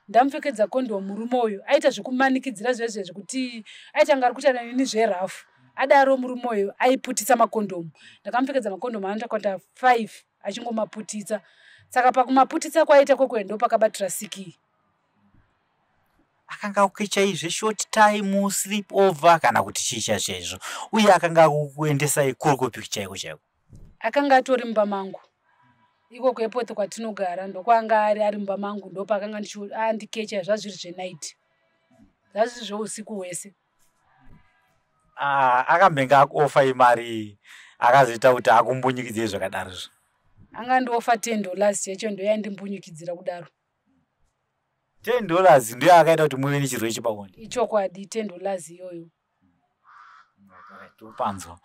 Ndamupfekedza kondomu, murume uyu aita zvekumanikidzira zvezve, zvekuti aita nga ari kuita neni zverafu. Adaro murume uyu aiputitsa makondomu. Ndakamupfekedza makondomu anoita kuita 5 achingomaputitsa. Saka pakumaputitsa kwaita kwekwe, ndo pakabatira siki iyi. Akanga akuchai zveshort time, sleep over, kana kuti chii chaizvo? Uye akanga akukuendesai kuri kupi chaiko chaiko? Akanga atori mumba mangu ikoko epote kwatinogara, ndokwanga ari mumba mangu. Ndopakanga andikecha. Zvazviri zvenight, zvazviri zveusiku hwese. Ah, akambenge akuofai mari akazoita kuti akumbunyikidzei zvakadarozvo? Anga ndiofa $10 yacho, ndoyandimbunyukidzira kudaro. $10 ndiyo akaita kuti muve nechirwere chepabonde? Ichokwadi, $10 iyoyo. Topanzwa.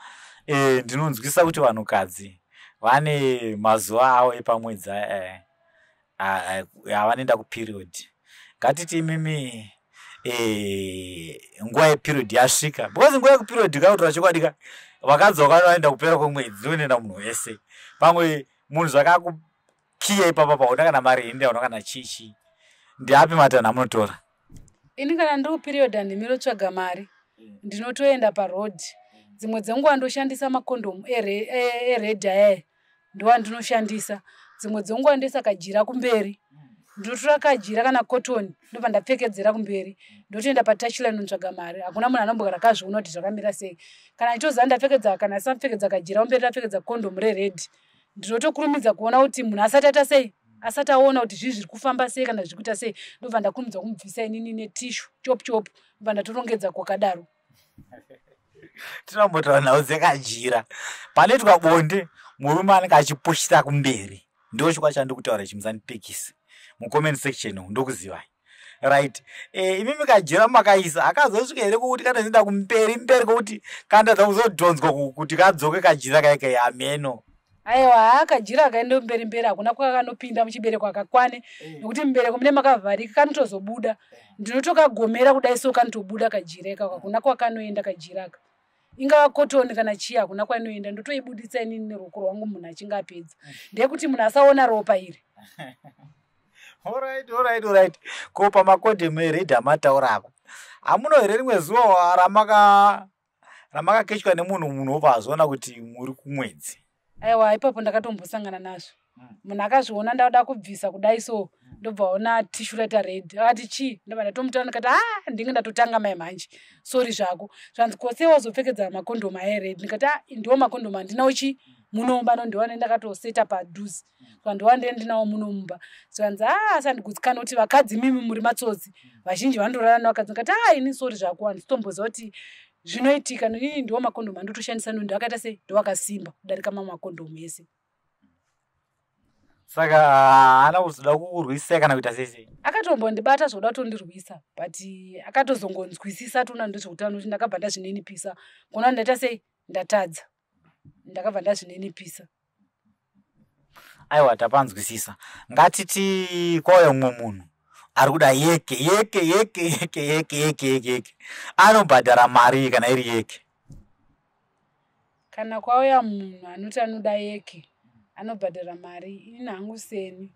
Ndinonzwisa kuti vanhukadzi vane mazuva avo epamwedzi avanoenda kuperiod. Ngatiti imimi nguva yeperiod yasvika, because nguva yekuperiod, kakutora chokwadi ka, vakadzi vakanoenda kupera kwemwedzi, ndoinoenda munhu wese. Pamwe munhu zvakakukiya ipapa, pauna kana mari inde, hauna kana chichi, ndeapi matanho amunotora? Ini kana ndiri kuperiod handimirotsvaga mari, ndinotoenda paroad. Dzimwe dzenguva ndoshandisa makondomu ered aya, ndoandinoshandisa. Dzimwe dzenguva ndoisa kajira kumberi, ndinotora kajira kana kotoni, ndobva ndapfekedzera kumberi, ndotoenda patouchline notsvaga mari. Hakuna munhu anombogara akazviona kuti zvakamira sei. Kana achitoziva ndapfekedza kana asapfekedza kajira kumberi, ndapfekedza kondomu rered, ndinotokurumidza kuona kuti munhu asati aita sei, asati aona kuti zvii zviri kufamba sei kana zviri kuita sei, ndobva ndakurumidza kumubvisa inini netishu, chop chop, ndobva ndatorongedza kwakadaro. Tinombotaura nhau dzekajira. Panoitwa bonde, murume anenge achipushira kumberi. Ndo chikwa chandiri kutaura ichi, musandipikisi mucomment section, ndokuzivai. Right, imimi kajira makaisa, akazosvika here kokuti kanozoenda kumberi mberi, kokuti kandadza kuzodhonzwa kuti kadzoke kajira kaikai ameno? Aiwa, haakajira akaenda mberi mberi hakuna kwakanopinda muchibereko, akakwane, nekuti mubereko mune makavharika. Kanotozobuda, ndinotokagomera kudai so, kanotobuda kajira ikako. Hakuna kwakanoenda kajira aka, ingava kotoni kana chii, hakuna kwainoenda. Ndotoibuditsa inini neruoko rwangu munhu achinge apedza. Ndeyekuti munhu asaona ropa iri. Alright. Ko pamakondomu ered amataura apa, hamuno here rimwe zuva ramakakechwa nemunhu, munhu wobva azoona kuti muri kumwedzi? Aiwa, ipapo ndakatombosangana nazvo. Munhu akazviona ndauda kubvisa kudai so, ndobva ona tishu raita red, akati, "Chii?" Ndobva ndatomutaura ndikati, "A, ndinge ndatotanga mai mhanje, sorry zvako." Zvanzi, "Kose wazopfekedza makondomu aya red?" Ndikati, "A, ndiwo makondomu andinawo chi munomba, nondiwane ndakatoseta padhuze, saka ndiwane ndinawo munomba." Zvanzi, "A, asandigutsikana kuti vakadzi mimi muri matsotsi, vazhinji vandorara nevakadzi." Ndikati, "A, ini sorry zvako, handitomboziva kuti zvinoitika. Inini ndiwo makondomu andotoshandisa, nondo akaita sei, ndoakasimba kudarika mamwe makondomu ese." Saka haana kuzoda kukurwisai kana kuita sei sei? Akatombondibata zvokuda kutondirwisa, but akatozongonzwisisa toona ndezveutano, kuti ndakabva ndazvininipisa kuona kuti ndaita sei, ndatadza, ndakabva ndazvininipisa. Aiwa, tapanzwisisa. Ngatiti kwauya mumwe munhu ari kuda yeke yeke yeke yeke yeke yeke yeke yeke, anobhadhara mari kana iri yeke? Kana kwauya munhu anoti anoda yeke, anobhadhara mari. Inini hangu seni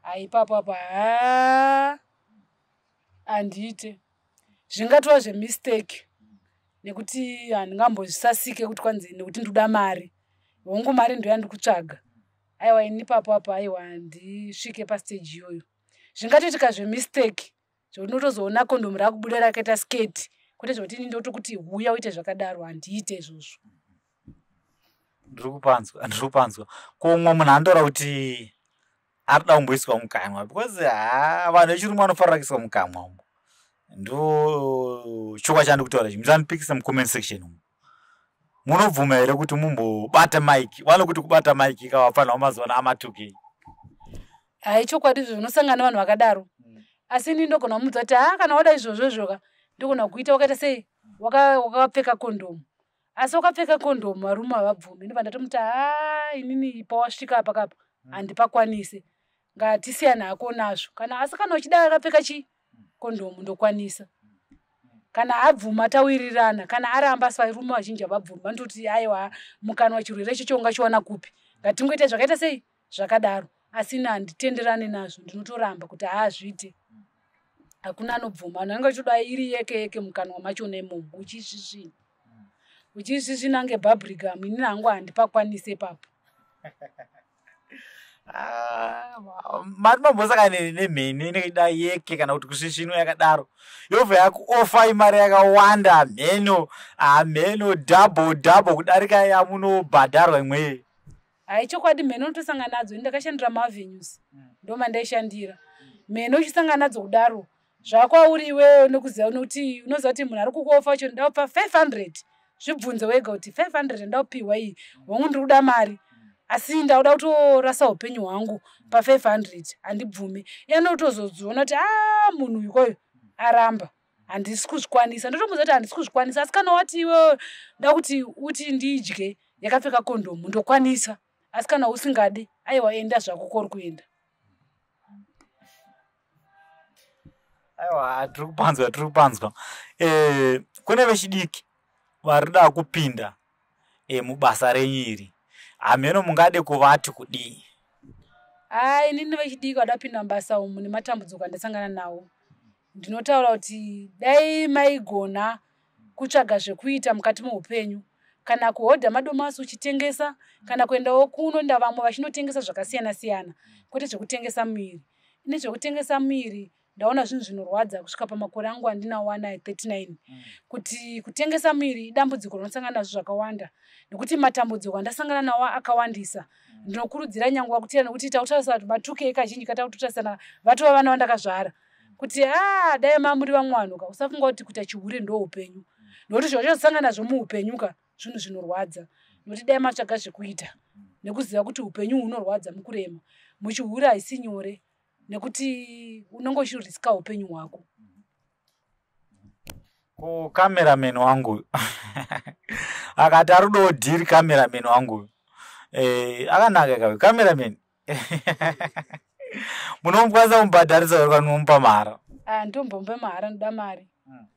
haipapo apo, haa, handiite. Zvingatova zvemistake, nekuti handingambozvisasike kuti kwanzi nekuti ndoda mari. Hongu, mari ndoyandiri kutsvaga. Aiwa, ini papo apo aiwa, handisvike pastage iyoyo. Zvingatoitika zvemistake, zvekuti unotozoona kondomu rakubuda rakaita sketi, kwete zvekuti ini ndotokuti huya uite zvakadaro, handiite izvozvo. Ndiri kupanzwa, ndiri kupanzwa. Ko umwe munhu anotaura kuti arikuda kumboiswa mukanwa, because ha, vanhu vechirume vanofarira kuiswa mukanwa umo. Ndo chokwa chandiri kutaura ichi, musandipikisa mucomment section umu. Munobvuma here kuti mumbobata mike? Vanokuti kubata mike ikavafanira mazuva ano ama2K. Hai, chokwadi izvo, unosangana nevanhu vakadaro, asi ini ndogona kumudza kuti ha, kana wada izvozvo izvoka, ndogona kuita wakaita sei, wakapfeka kondomu. Asi wakapfeka kondomu varume havabvumi. Ndobva ndatomuti, ha, inini pawasvika apa kapa handipakwanisi, ngatisiyane hako nazvo. Kana asi kana uchida akapfeka chi kondomu, ndokwanisa. Kana abvuma, tawirirana. Kana aramba, asi varume vazhinji havabvumi, vanototi aiwa, mukanwa chirwere ichocho ungachiwana kupi? Ngatingoita zvakaita sei, zvakadaro. Asi ini handitenderani nazvo, ndinotoramba kuti haazviite. Hakuna anobvuma. Vanhu vanenge vachitoda iri yeke yeke mukanwa machona imomo, uchisvisvina, uchisvisvina ngebubblegum. Inini hangu handipakwanisi ipapo. Ah, mari mambosangana nemhene inenge ida yeke kana kuti kusvisvinwa yakadaro, yobva yakuofai mari yakawanda, mheno hamheno, double double kudarika yamunobhadharwa imweye? Hai, chokwadi, mhene unotosangana nadzo. Ini ndakashandira maavenues, ndo mandaishandira. Mhene uchisangana nadzo kudaro, zvakwauri iwewe nekuziva, nokuti unoziva kuti munhu ari kukuofa wacho, ndakupa 500. Zvibvunze wega kuti 500 ndakupiwa iyi, hongu ndiri kuda mari, asi ndauda kutorasa upenyu hwangu pa500? Handibvumi. Yanotozodziona kuti a, munhu uyu koyo aramba, handisi kuzvikwanisa. Ndotomuudza kuti handisi kuzvikwanisa, asi kana wati iwewe nda kuti uti ndidye yakapfeka kondomu, ndokwanisa. Asi kana usingadi, aiwa, enda zvako kori kuenda. Aiwa, tiri kupanzwa, tiri kupanzwa. Kune vechidiki varida kupinda mubasa renyu iri, hameno mungade kuvati kudii? Hai, inini vechidiki vada kupinda mubasa umu nematambudziko andasangana nawo, ndinotaura kuti dai maigona kutsvaga zvekuita mukati meupenyu, kana kuhodha madomasi uchitengesa, kana kuendawo kunoenda vamwe vachinotengesa zvakasiyana siyana, kwete zvekutengesa muviri. Ine zvekutengesa muviri, ndaona zvinhu zvinorwadza kusvika pamakore angu andinawo ana 39, kuti kutengesa muviri idambudziko rinosangana nazvo zvakawanda, nekuti matambudziko andasangana nawo akawandisa. Ndinokurudzira nyange wakutera, nekuti takutarisa kuti ma2K kazhinji katakutotarisana vatova vana vandakazvara, kuti a, dai mamuri vamwe vanhu ka, usafunga kuti kuita chihure ndo upenyu, nokuti zvachozosangana nazvo muupenyu ka, zvinhu zvinorwadza. Nokuti dai matsvaga zvekuita, nekuziva kuti upenyu hunorwadza mukurema muchihure haisi nyore, nekuti unonge uchirisika upenyu hwako. Ko cameraman wangu akati aridawo dhiri. Cameraman wangu akanaka kawe. Cameraman, munomukwanisa kumubhadharisa here kana munomupa mahara? Ah, ndombombe mahara, ndoda mari.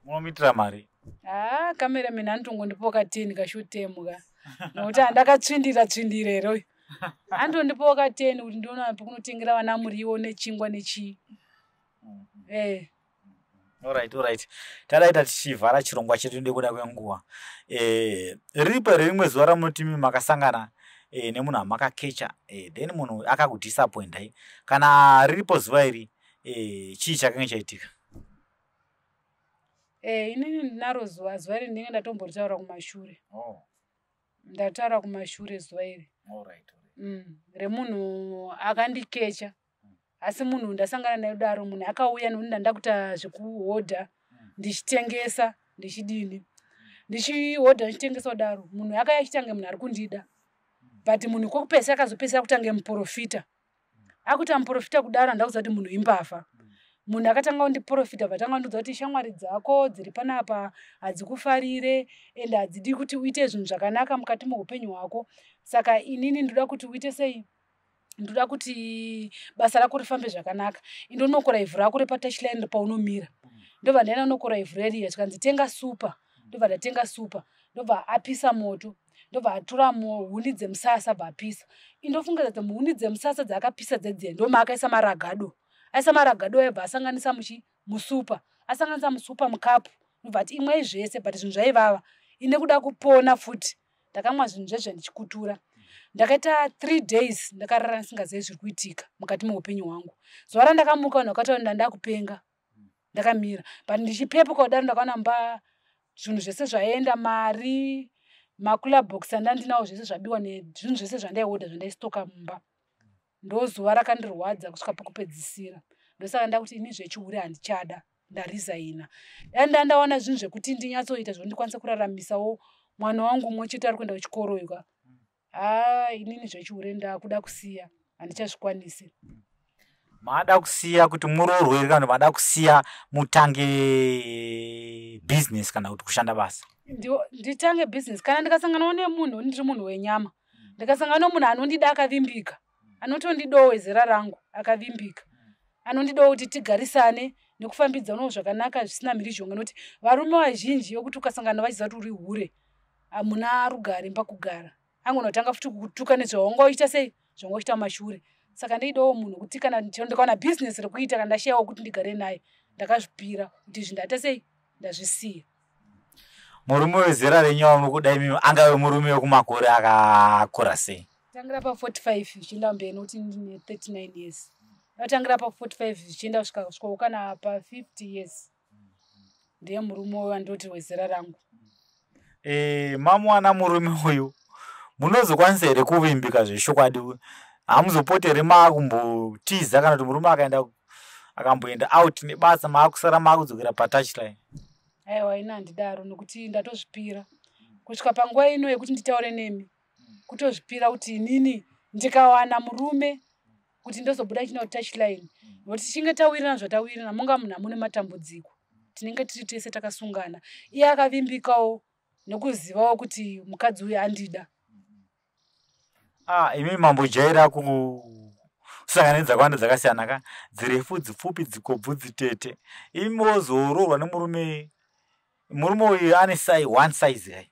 Munomuitira mari? Haa, cameraman anotongondipawo ka10 kashotem ka, nokuti handakatsvindira tsvindira here uyu. Andondipawo ka10 kuti ndiona pekunotengera vana muriwo nechingwa nechii. Alright, tadaita tichivhara chirongwa chedu nekuda kwenguva. Riripo here rimwe zuva ramunoti imi makasangana nemunhu amakakecha, then munhu akakudisappointai? Kana riripo zuva iri, chii chakange chaitika? Inini ndinaro zuva. Zuva iri ndinenge ndatomboritaura kumashure. Ndataura kumashure zuva iri. Remunhu akandikecha, asi munhu ndasangana naye kudaro, munhu akauya nekuti ndandakuita zvekuhodha ndichitengesa, ndichidini, ndichihodha, ndichitengesa kudaro. Munhu akauya achitange munhu ari kundida, but munhu kwekupedzisira akazopedzisira kutange muprofita. Akuita muprofita kudaro, handakuziva kuti munhu imbavha. Munhu akatanga kundiprofita, vatanga kundiudza kuti shamwari dzako dziri panapa hadzikufarire, ende hadzidi kuti uite zvinhu zvakanaka mukati meupenyu hwako. Saka inini ndoda kuti uite sei? Ndoda kuti basa rako rifambe zvakanaka. Indonokora ivhu rako repatouchline paunomira. Ndobva ndaenda nokora ivhu reriya, tikanzi tenga super. Ndobva ndatenga super, ndobva apisa moto, ndobva atora huni dzemusasa, bva apisa. Indofunga kuti huni dzemusasa dzaakapisa dzedziya, ndomaakaisa maragado. Aisa maragado aibva asanganisa muchi musupa, asanganisa musupa mukapu, ndobva ati imwei zvese. But zvinhu zvaivava. Ine kuda kupona futi, ndakamwa zvinhu zvezve ndichikutura. Ndakaita 3 days ndakarara ndisingazivi zviri kuitika mukati meupenyu hwangu. Zuva randakamuka vanhu vakataura ndandakupenga, ndakamira, but ndichipepuka kudaro ndakaona mba zvinhu zvese zvaenda, mari, macooler box andandinawo zvese zvabiwa, nezvinhu zvese zvandaiodha zvandaistoka mumba. Ndozuva rakandirwadza kusvika pekupedzisira. Ndosaka ndakuti ini zvechihure handichada, ndaresigna. Dai ndandawana zvinhu zvekuti ndinyatsoita zvondikwanisa kuraramisawo mwana wangu umwe chete ari kuenda kuchikoro uyu. Haa, inini zvechihure ndakuda kusiya, handichazvikwanisi. Mada kusiya kuti muroorwe here, kana mada kusiya mutange business kana kuti kushanda basa? Nditange business. Kana ndikasanganawo nemunhu, ndiri munhu wenyama, ndikasangana nemunhu anondida akavimbika, anotondidawo wezera rangu akavimbika, anondidawo kuti tigarisane nekufambidzanawo zvakanaka zvisina mhirizhonga, nokuti varume vazhinji vekuti ukasangana vachiziva kuti uri hure, hamuna rugare pakugara. Angonotanga futi kukutuka nezvawanga uchiita sei, zvawanga uchiita mumashure. Saka ndeidawo munhu kuti kana ndikawana bhizinesi rekuita, kana ndashayawo kuti ndigare naye, ndakazvipira kuti izvi ndaita sei, ndazvisiya. Murume wezera renyu wamuri kuda imimi angave murume wekumakore akakura sei? Tangira pa45 zvichienda mberi, nokuti ndine 39 years. Ndatangira pa45 zvichienda kusvika kusvikawo kana pa50 years, ndiye murume wandoti wezera rangu. Mamuwana murume uyu, munozokwanisa here kuvimbika zvechokwadi? Hamuzopoti here maakumbotiza, kana kuti murume akaenda akamboenda out nebasa, maakusara maakudzokera patouchline? Aiwa, ini handidaro, nokuti ndatozvipira kusvika panguva ino yekuti nditaure nemi, kutozvipira kuti inini ndikawana murume kuti ndozobuda china touchline, nokuti tichinge tawirirana zvatawirirana, munga munhu hamune matambudziko, tinenge tiri tese takasungana, iye akavimbikawo nekuzivawo kuti mukadzi uyu andida. Ah, imi mambojaira kusangana nedzakawanda dzakasiyana ka, dzirefu, dzipfupi, dzikobvu, dzitete. Imi mozoroorwa nemurume, murume uyu ane sai one size kai.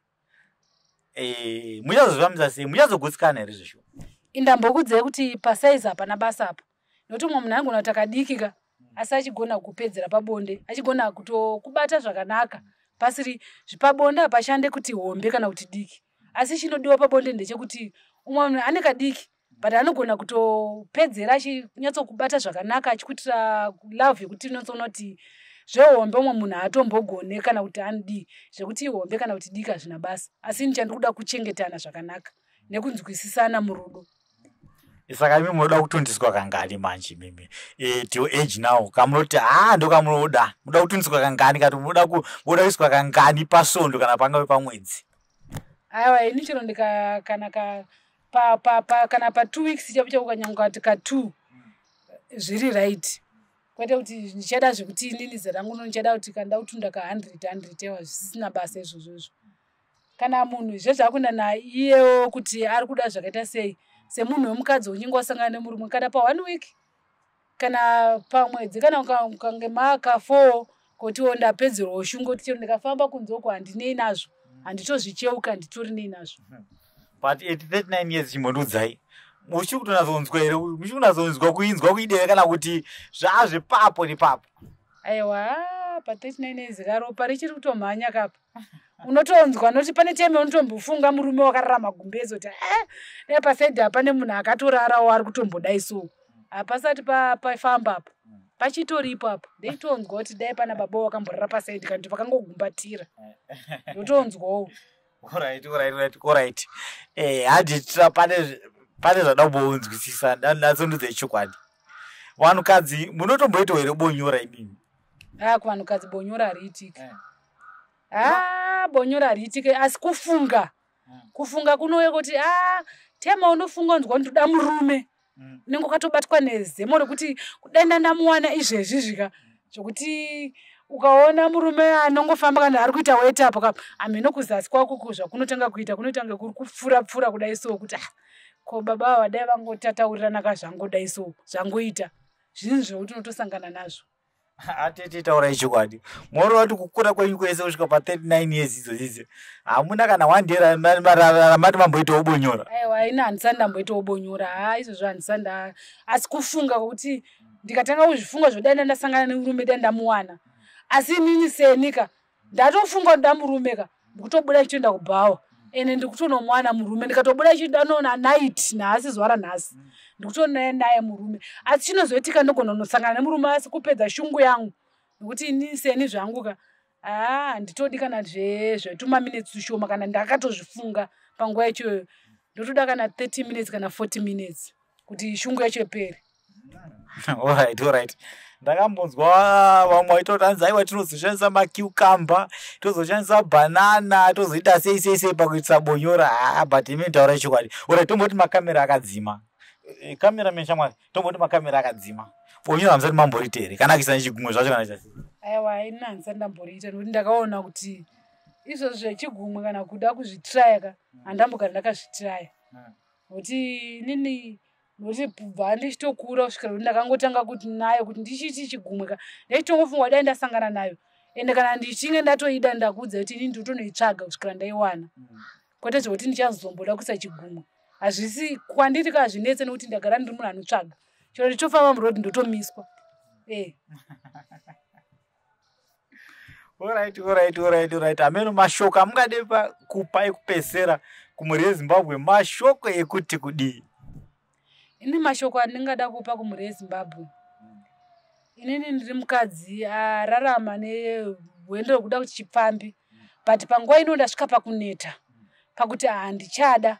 Muchazozvifambisa sei? Muchazogutsikana here zveshuwa? Indambokudzai kuti pasaizi hapana basa apa, nokuti umwe munhu angona kuti akadiki ka, asi achigona kupedzera pabonde, achigona kutokubata zvakanaka. Pasiri zvipabonde hapashande kuti hombe kana kuti diki, asi chinodiwa pabonde ndechekuti umwe munhu ane kadiki but anogona kutopedzera achinyatsokubata zvakanaka, achikuitira love yekuti unotsoona kuti zvehombe umwe munhu haatombogone kana kuti anodii. Zvekuti hombe kana kuti diki hazvina basa, asi ini chandiri kuda kuchengetana zvakanaka nekunzwisisana murudo. Saka imi munoda kutundiswa kangani manje imimi to age now, kamunoti ha ndokamunoda? Munoda kutundiswa kangani, kati munoda kuiswa kangani pasvondo kana pangave pamwedzi? Aiwa, ini chero ndika kana ka pa, pa, pa, kana pa2 weeks chaipo chaipo, ukanyanga ukati ka2 zviri right, kwete kuti ndichada zvekuti inini zera rangu no ndichada kuti kanda kutunda ka100 100. Aiwa, zvisisina basa izvozvo izvo. Kana munhu zvezvakuenda naiyewo kuti ari kuda zvakaita sei, semunhu wemukadzi uchinge wasangana nemurume, kana pa1 week kana pamwedzi kana ukange maka4, kutiwo ndapedzerwawo shungu kuti chero ndikafamba kunze uko handinei nazvo, handitozvicheuka, handitorinei nazvo. But at 39 years, chimbondiudzai, muchiri kutonyatsonzwa here? Muchiri kunatsonzwa kuinzwa kuideve, kana kuti zvaazvepapo nepapo? Aiwa, pa39 years karopa richiri kutomhanya kapa. Unotonzwa nokuti pane time unotombofunga murume wakararama gumbezi kuti dai pasaidhi hapane munhu akatorarawo ari kutombodai, so hapasati pafamba apa, pachitoripo apa. Ndeitonzwa kuti dai pana baba wakamborara pasaidhi, kana kuti vakangogumbatira, ndotonzwawo. Alright, handi pane zvada kumbonzwisisa, ndatsondudza chokwadi. Vanhukadzi munotomboitawo here bonyora imimi? A, kuvanhukadzi bonyora hariitiki. Ha, bonyora hariitiki, asi kufunga kunouya kuti a tema unofunga unzwa kuti ndoda murume, unenge wakatobatwa nezemo rekuti kudai ndandamuwana izvezvi zvika, zvokuti ukaona murume anongofamba kana ari kuita wetapo ka, hameno kuzasi kwako zvakunotanga kuita, kunoita kunge kuri kupfuura pfuura kudai so, kuti ah, ko baba ava dai vangotataurirana ka, zvangodai so, zvangoita zvinhu zvokuti unotosangana nazvo. Atete, taurai chokwadi. Moreva kuti kukura kwenyu kwese kusvika pa39 years idzodzidzi, hamuna kana one day ramati mamboitawo bonyora? Aiwa, ini handisati ndamboitawo bonyora. Ha, izvozvo handisati nda, asi kufunga kwokuti ndikatanga kuzvifunga zvodai ndandasangana nemurume, dai ndamuwana, asi inini senika ndatofunga kuti ndamurume ka, ndikutobuda ndichitoenda kubhawa. Ende ndikutonomwana murume, ndikatobuda chidanoona night nhasi, zuva ranhasi ndikutoona naye murume. Asi chinozoitika, ndogona kunosangana nemurume asi kupedza shungu yangu, nekuti ini seni zvangu ka, haa, handitodi kana zvetumaminutes tushoma. Kana ndakatozvifunga panguva yachoyo, ndotoda kana 30 minutes kana 40 minutes kuti shungu yacho ipere. Alright, ndakambonzwa vamwe vaitoti hanzi aiwa, tinozoshandisa macucumber, tozoshandisa banana, tozoita sei sei sei pakuitisa bonyora. Haa, but imi taura chokwadi. Alright, tomboti makamera akadzima. Cameraman shamwari, tomboti makamera akadzima, bonyora hamusati mamborita here, kana kuisa nechigumwe zvacho, kana kuita sei? Aiwa, ini handisati ndamboriita, nekuti ndakaona kuti izvozvo zvechigumwe kana kuda kuzvitraya ka, handambogara ndakazvitraya, nokuti inini, nokuti kubva ndichitokura kusvikira kuti ndakangotanga kuti nayo kuti ndichiti chigumwe ka, ndaichitongofunga dai ndasangana nayo. Ende kana ndichinge ndatoida, ndakuudza kuti inini ndotonoitsvaga kusvikira ndaiwana, kwete zvekuti ndichazomboda kuisa chigumwe. Hazvisi kwandiri ka, hazvinetse, nekuti ndagara ndiri munhu anotsvaga. Chero ndichitofamba murodhi ndotomiswa e. Alright, ameno mashoko amungade kupa ekupesera kumhuri yeZimbabwe, mashoko ekuti kudii? Ini mashoko andingada kupa kumhuri yeZimbabwe, inini ndiri mukadzi ararama nerwendo rwekuda kuti chipfambi, but panguva ino ndasvika pakuneta, pakuti handichada.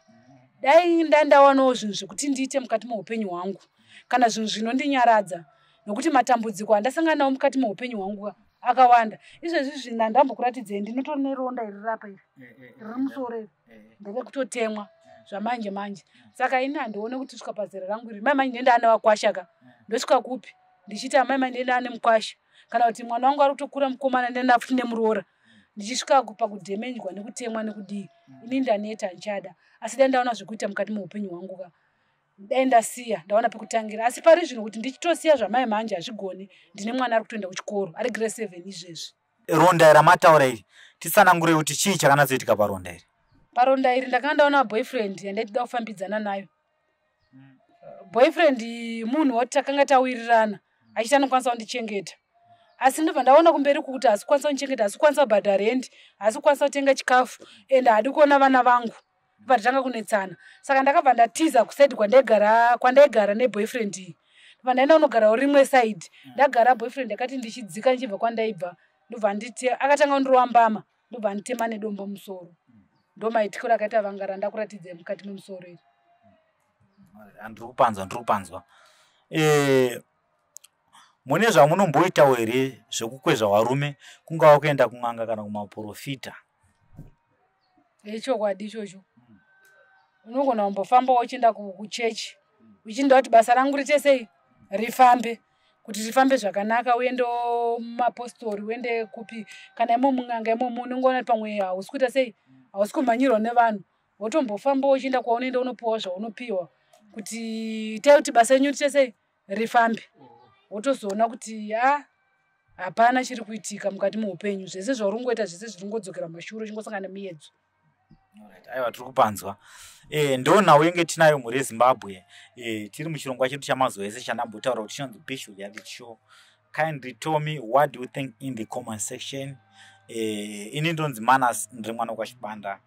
Dai ndandawanawo zvinhu zvekuti ndiite mukati meupenyu hwangu, kana zvinhu zvinondinyaradza, nokuti matambudziko andasangana nawo mukati meupenyu hwangu akawanda. Izvezvi zvinhu handambokuratidzei, ndinotori neronda iri rapa iri riri musoro iri, nderekutotemwa zvamanje manje. Saka ini handione kuti svika pazera rangu iri, mai manje ndenda ane vakwasha ka, ndosvika kupi ndichiita mai manje ndenda ane mukwasha, kana kuti mwana wangu ari kutokura mukomana, ndenda futi nemuroora, ndichisvika pakudhemenjwa nekutemwa nekudii? Ini ndaneta, handichada. Asi dai ndaona zvekuita mukati meupenyu hwangu ka, dai ndasiya ndaona pekutangira. Asi pari zvino kuti ndichitosiya zvamai manje hazvigoni. Ndine mwana ari kutoenda kuchikoro, ari grade 7 izvezvi. Ronda ramataura iri, titsanangurei kuti chii chakanatsoitika paronda iri. Paronda iri ndakanga ndaona boyfriend yandaitida kufambidzana nayo. Boyfriend munhu wati takanga tawirirana, achiti anokwanisa kundichengeta, asi ndobva ndaona kumberi kuti haasi kukwanisa kundichengeta, haasi kukwanisa kubhadhara rendi, haasi kukwanisa kutenga chikafu, ende haadi kuona vana vangu. Ndobva ndatanga kunetsana. Saka ndakabva ndatiza kusaidi kwandaigara neboyfriend iyi, ndobva ndaenda kunogarawo rimwe side. Ndagara boyfriend akati ndichidzika ndichibva kwandaibva, ndobva nditi akatanga kundirova mbama, ndobva nditema nedombo musoro. Ndo maitikiro akaita vanga randakuratidzai mukati memusoro iri. Ndiri kupanzwa, ndiri kupanzwa. Mune zvamunomboitawo here zvekukwezva varume, kungava kuenda kun'anga kana kumaprofita? Ichokwadi ichocho. Unogona kumbofamba uchienda kuchechi, uchinda kuti basa rangu riite sei, rifambe, kuti rifambe zvakanaka, uende mumapostori, uende kupi, kana imo mun'anga imomo, unongoona kuti pamwe hausi kuita sei, hausi kumhanyirwa nevanhu. Wotombofamba uchienda kwaunoenda, unopiwa zvaunopiwa kuti itai kuti basa renyu riite sei, rifambe. Wotozoona kuti a, hapana chiri kuitika mukati meupenyu. Zvese zvauri kungoita, zvese zviri kungodzokera mumashure, uchingosangana nemiedzo. Aiwa, tiri kupanzwa. Ndo nhau yenge tinayo, mhuri yeZimbabwe. Tiri muchirongwa chedu chamazuva ese chandambotaura kuti chinonzi Bishu Reality Show. Kindly tell me what do you think in the comment section. Ini ndonzi Manas, ndiri mwana wekwaChibanda.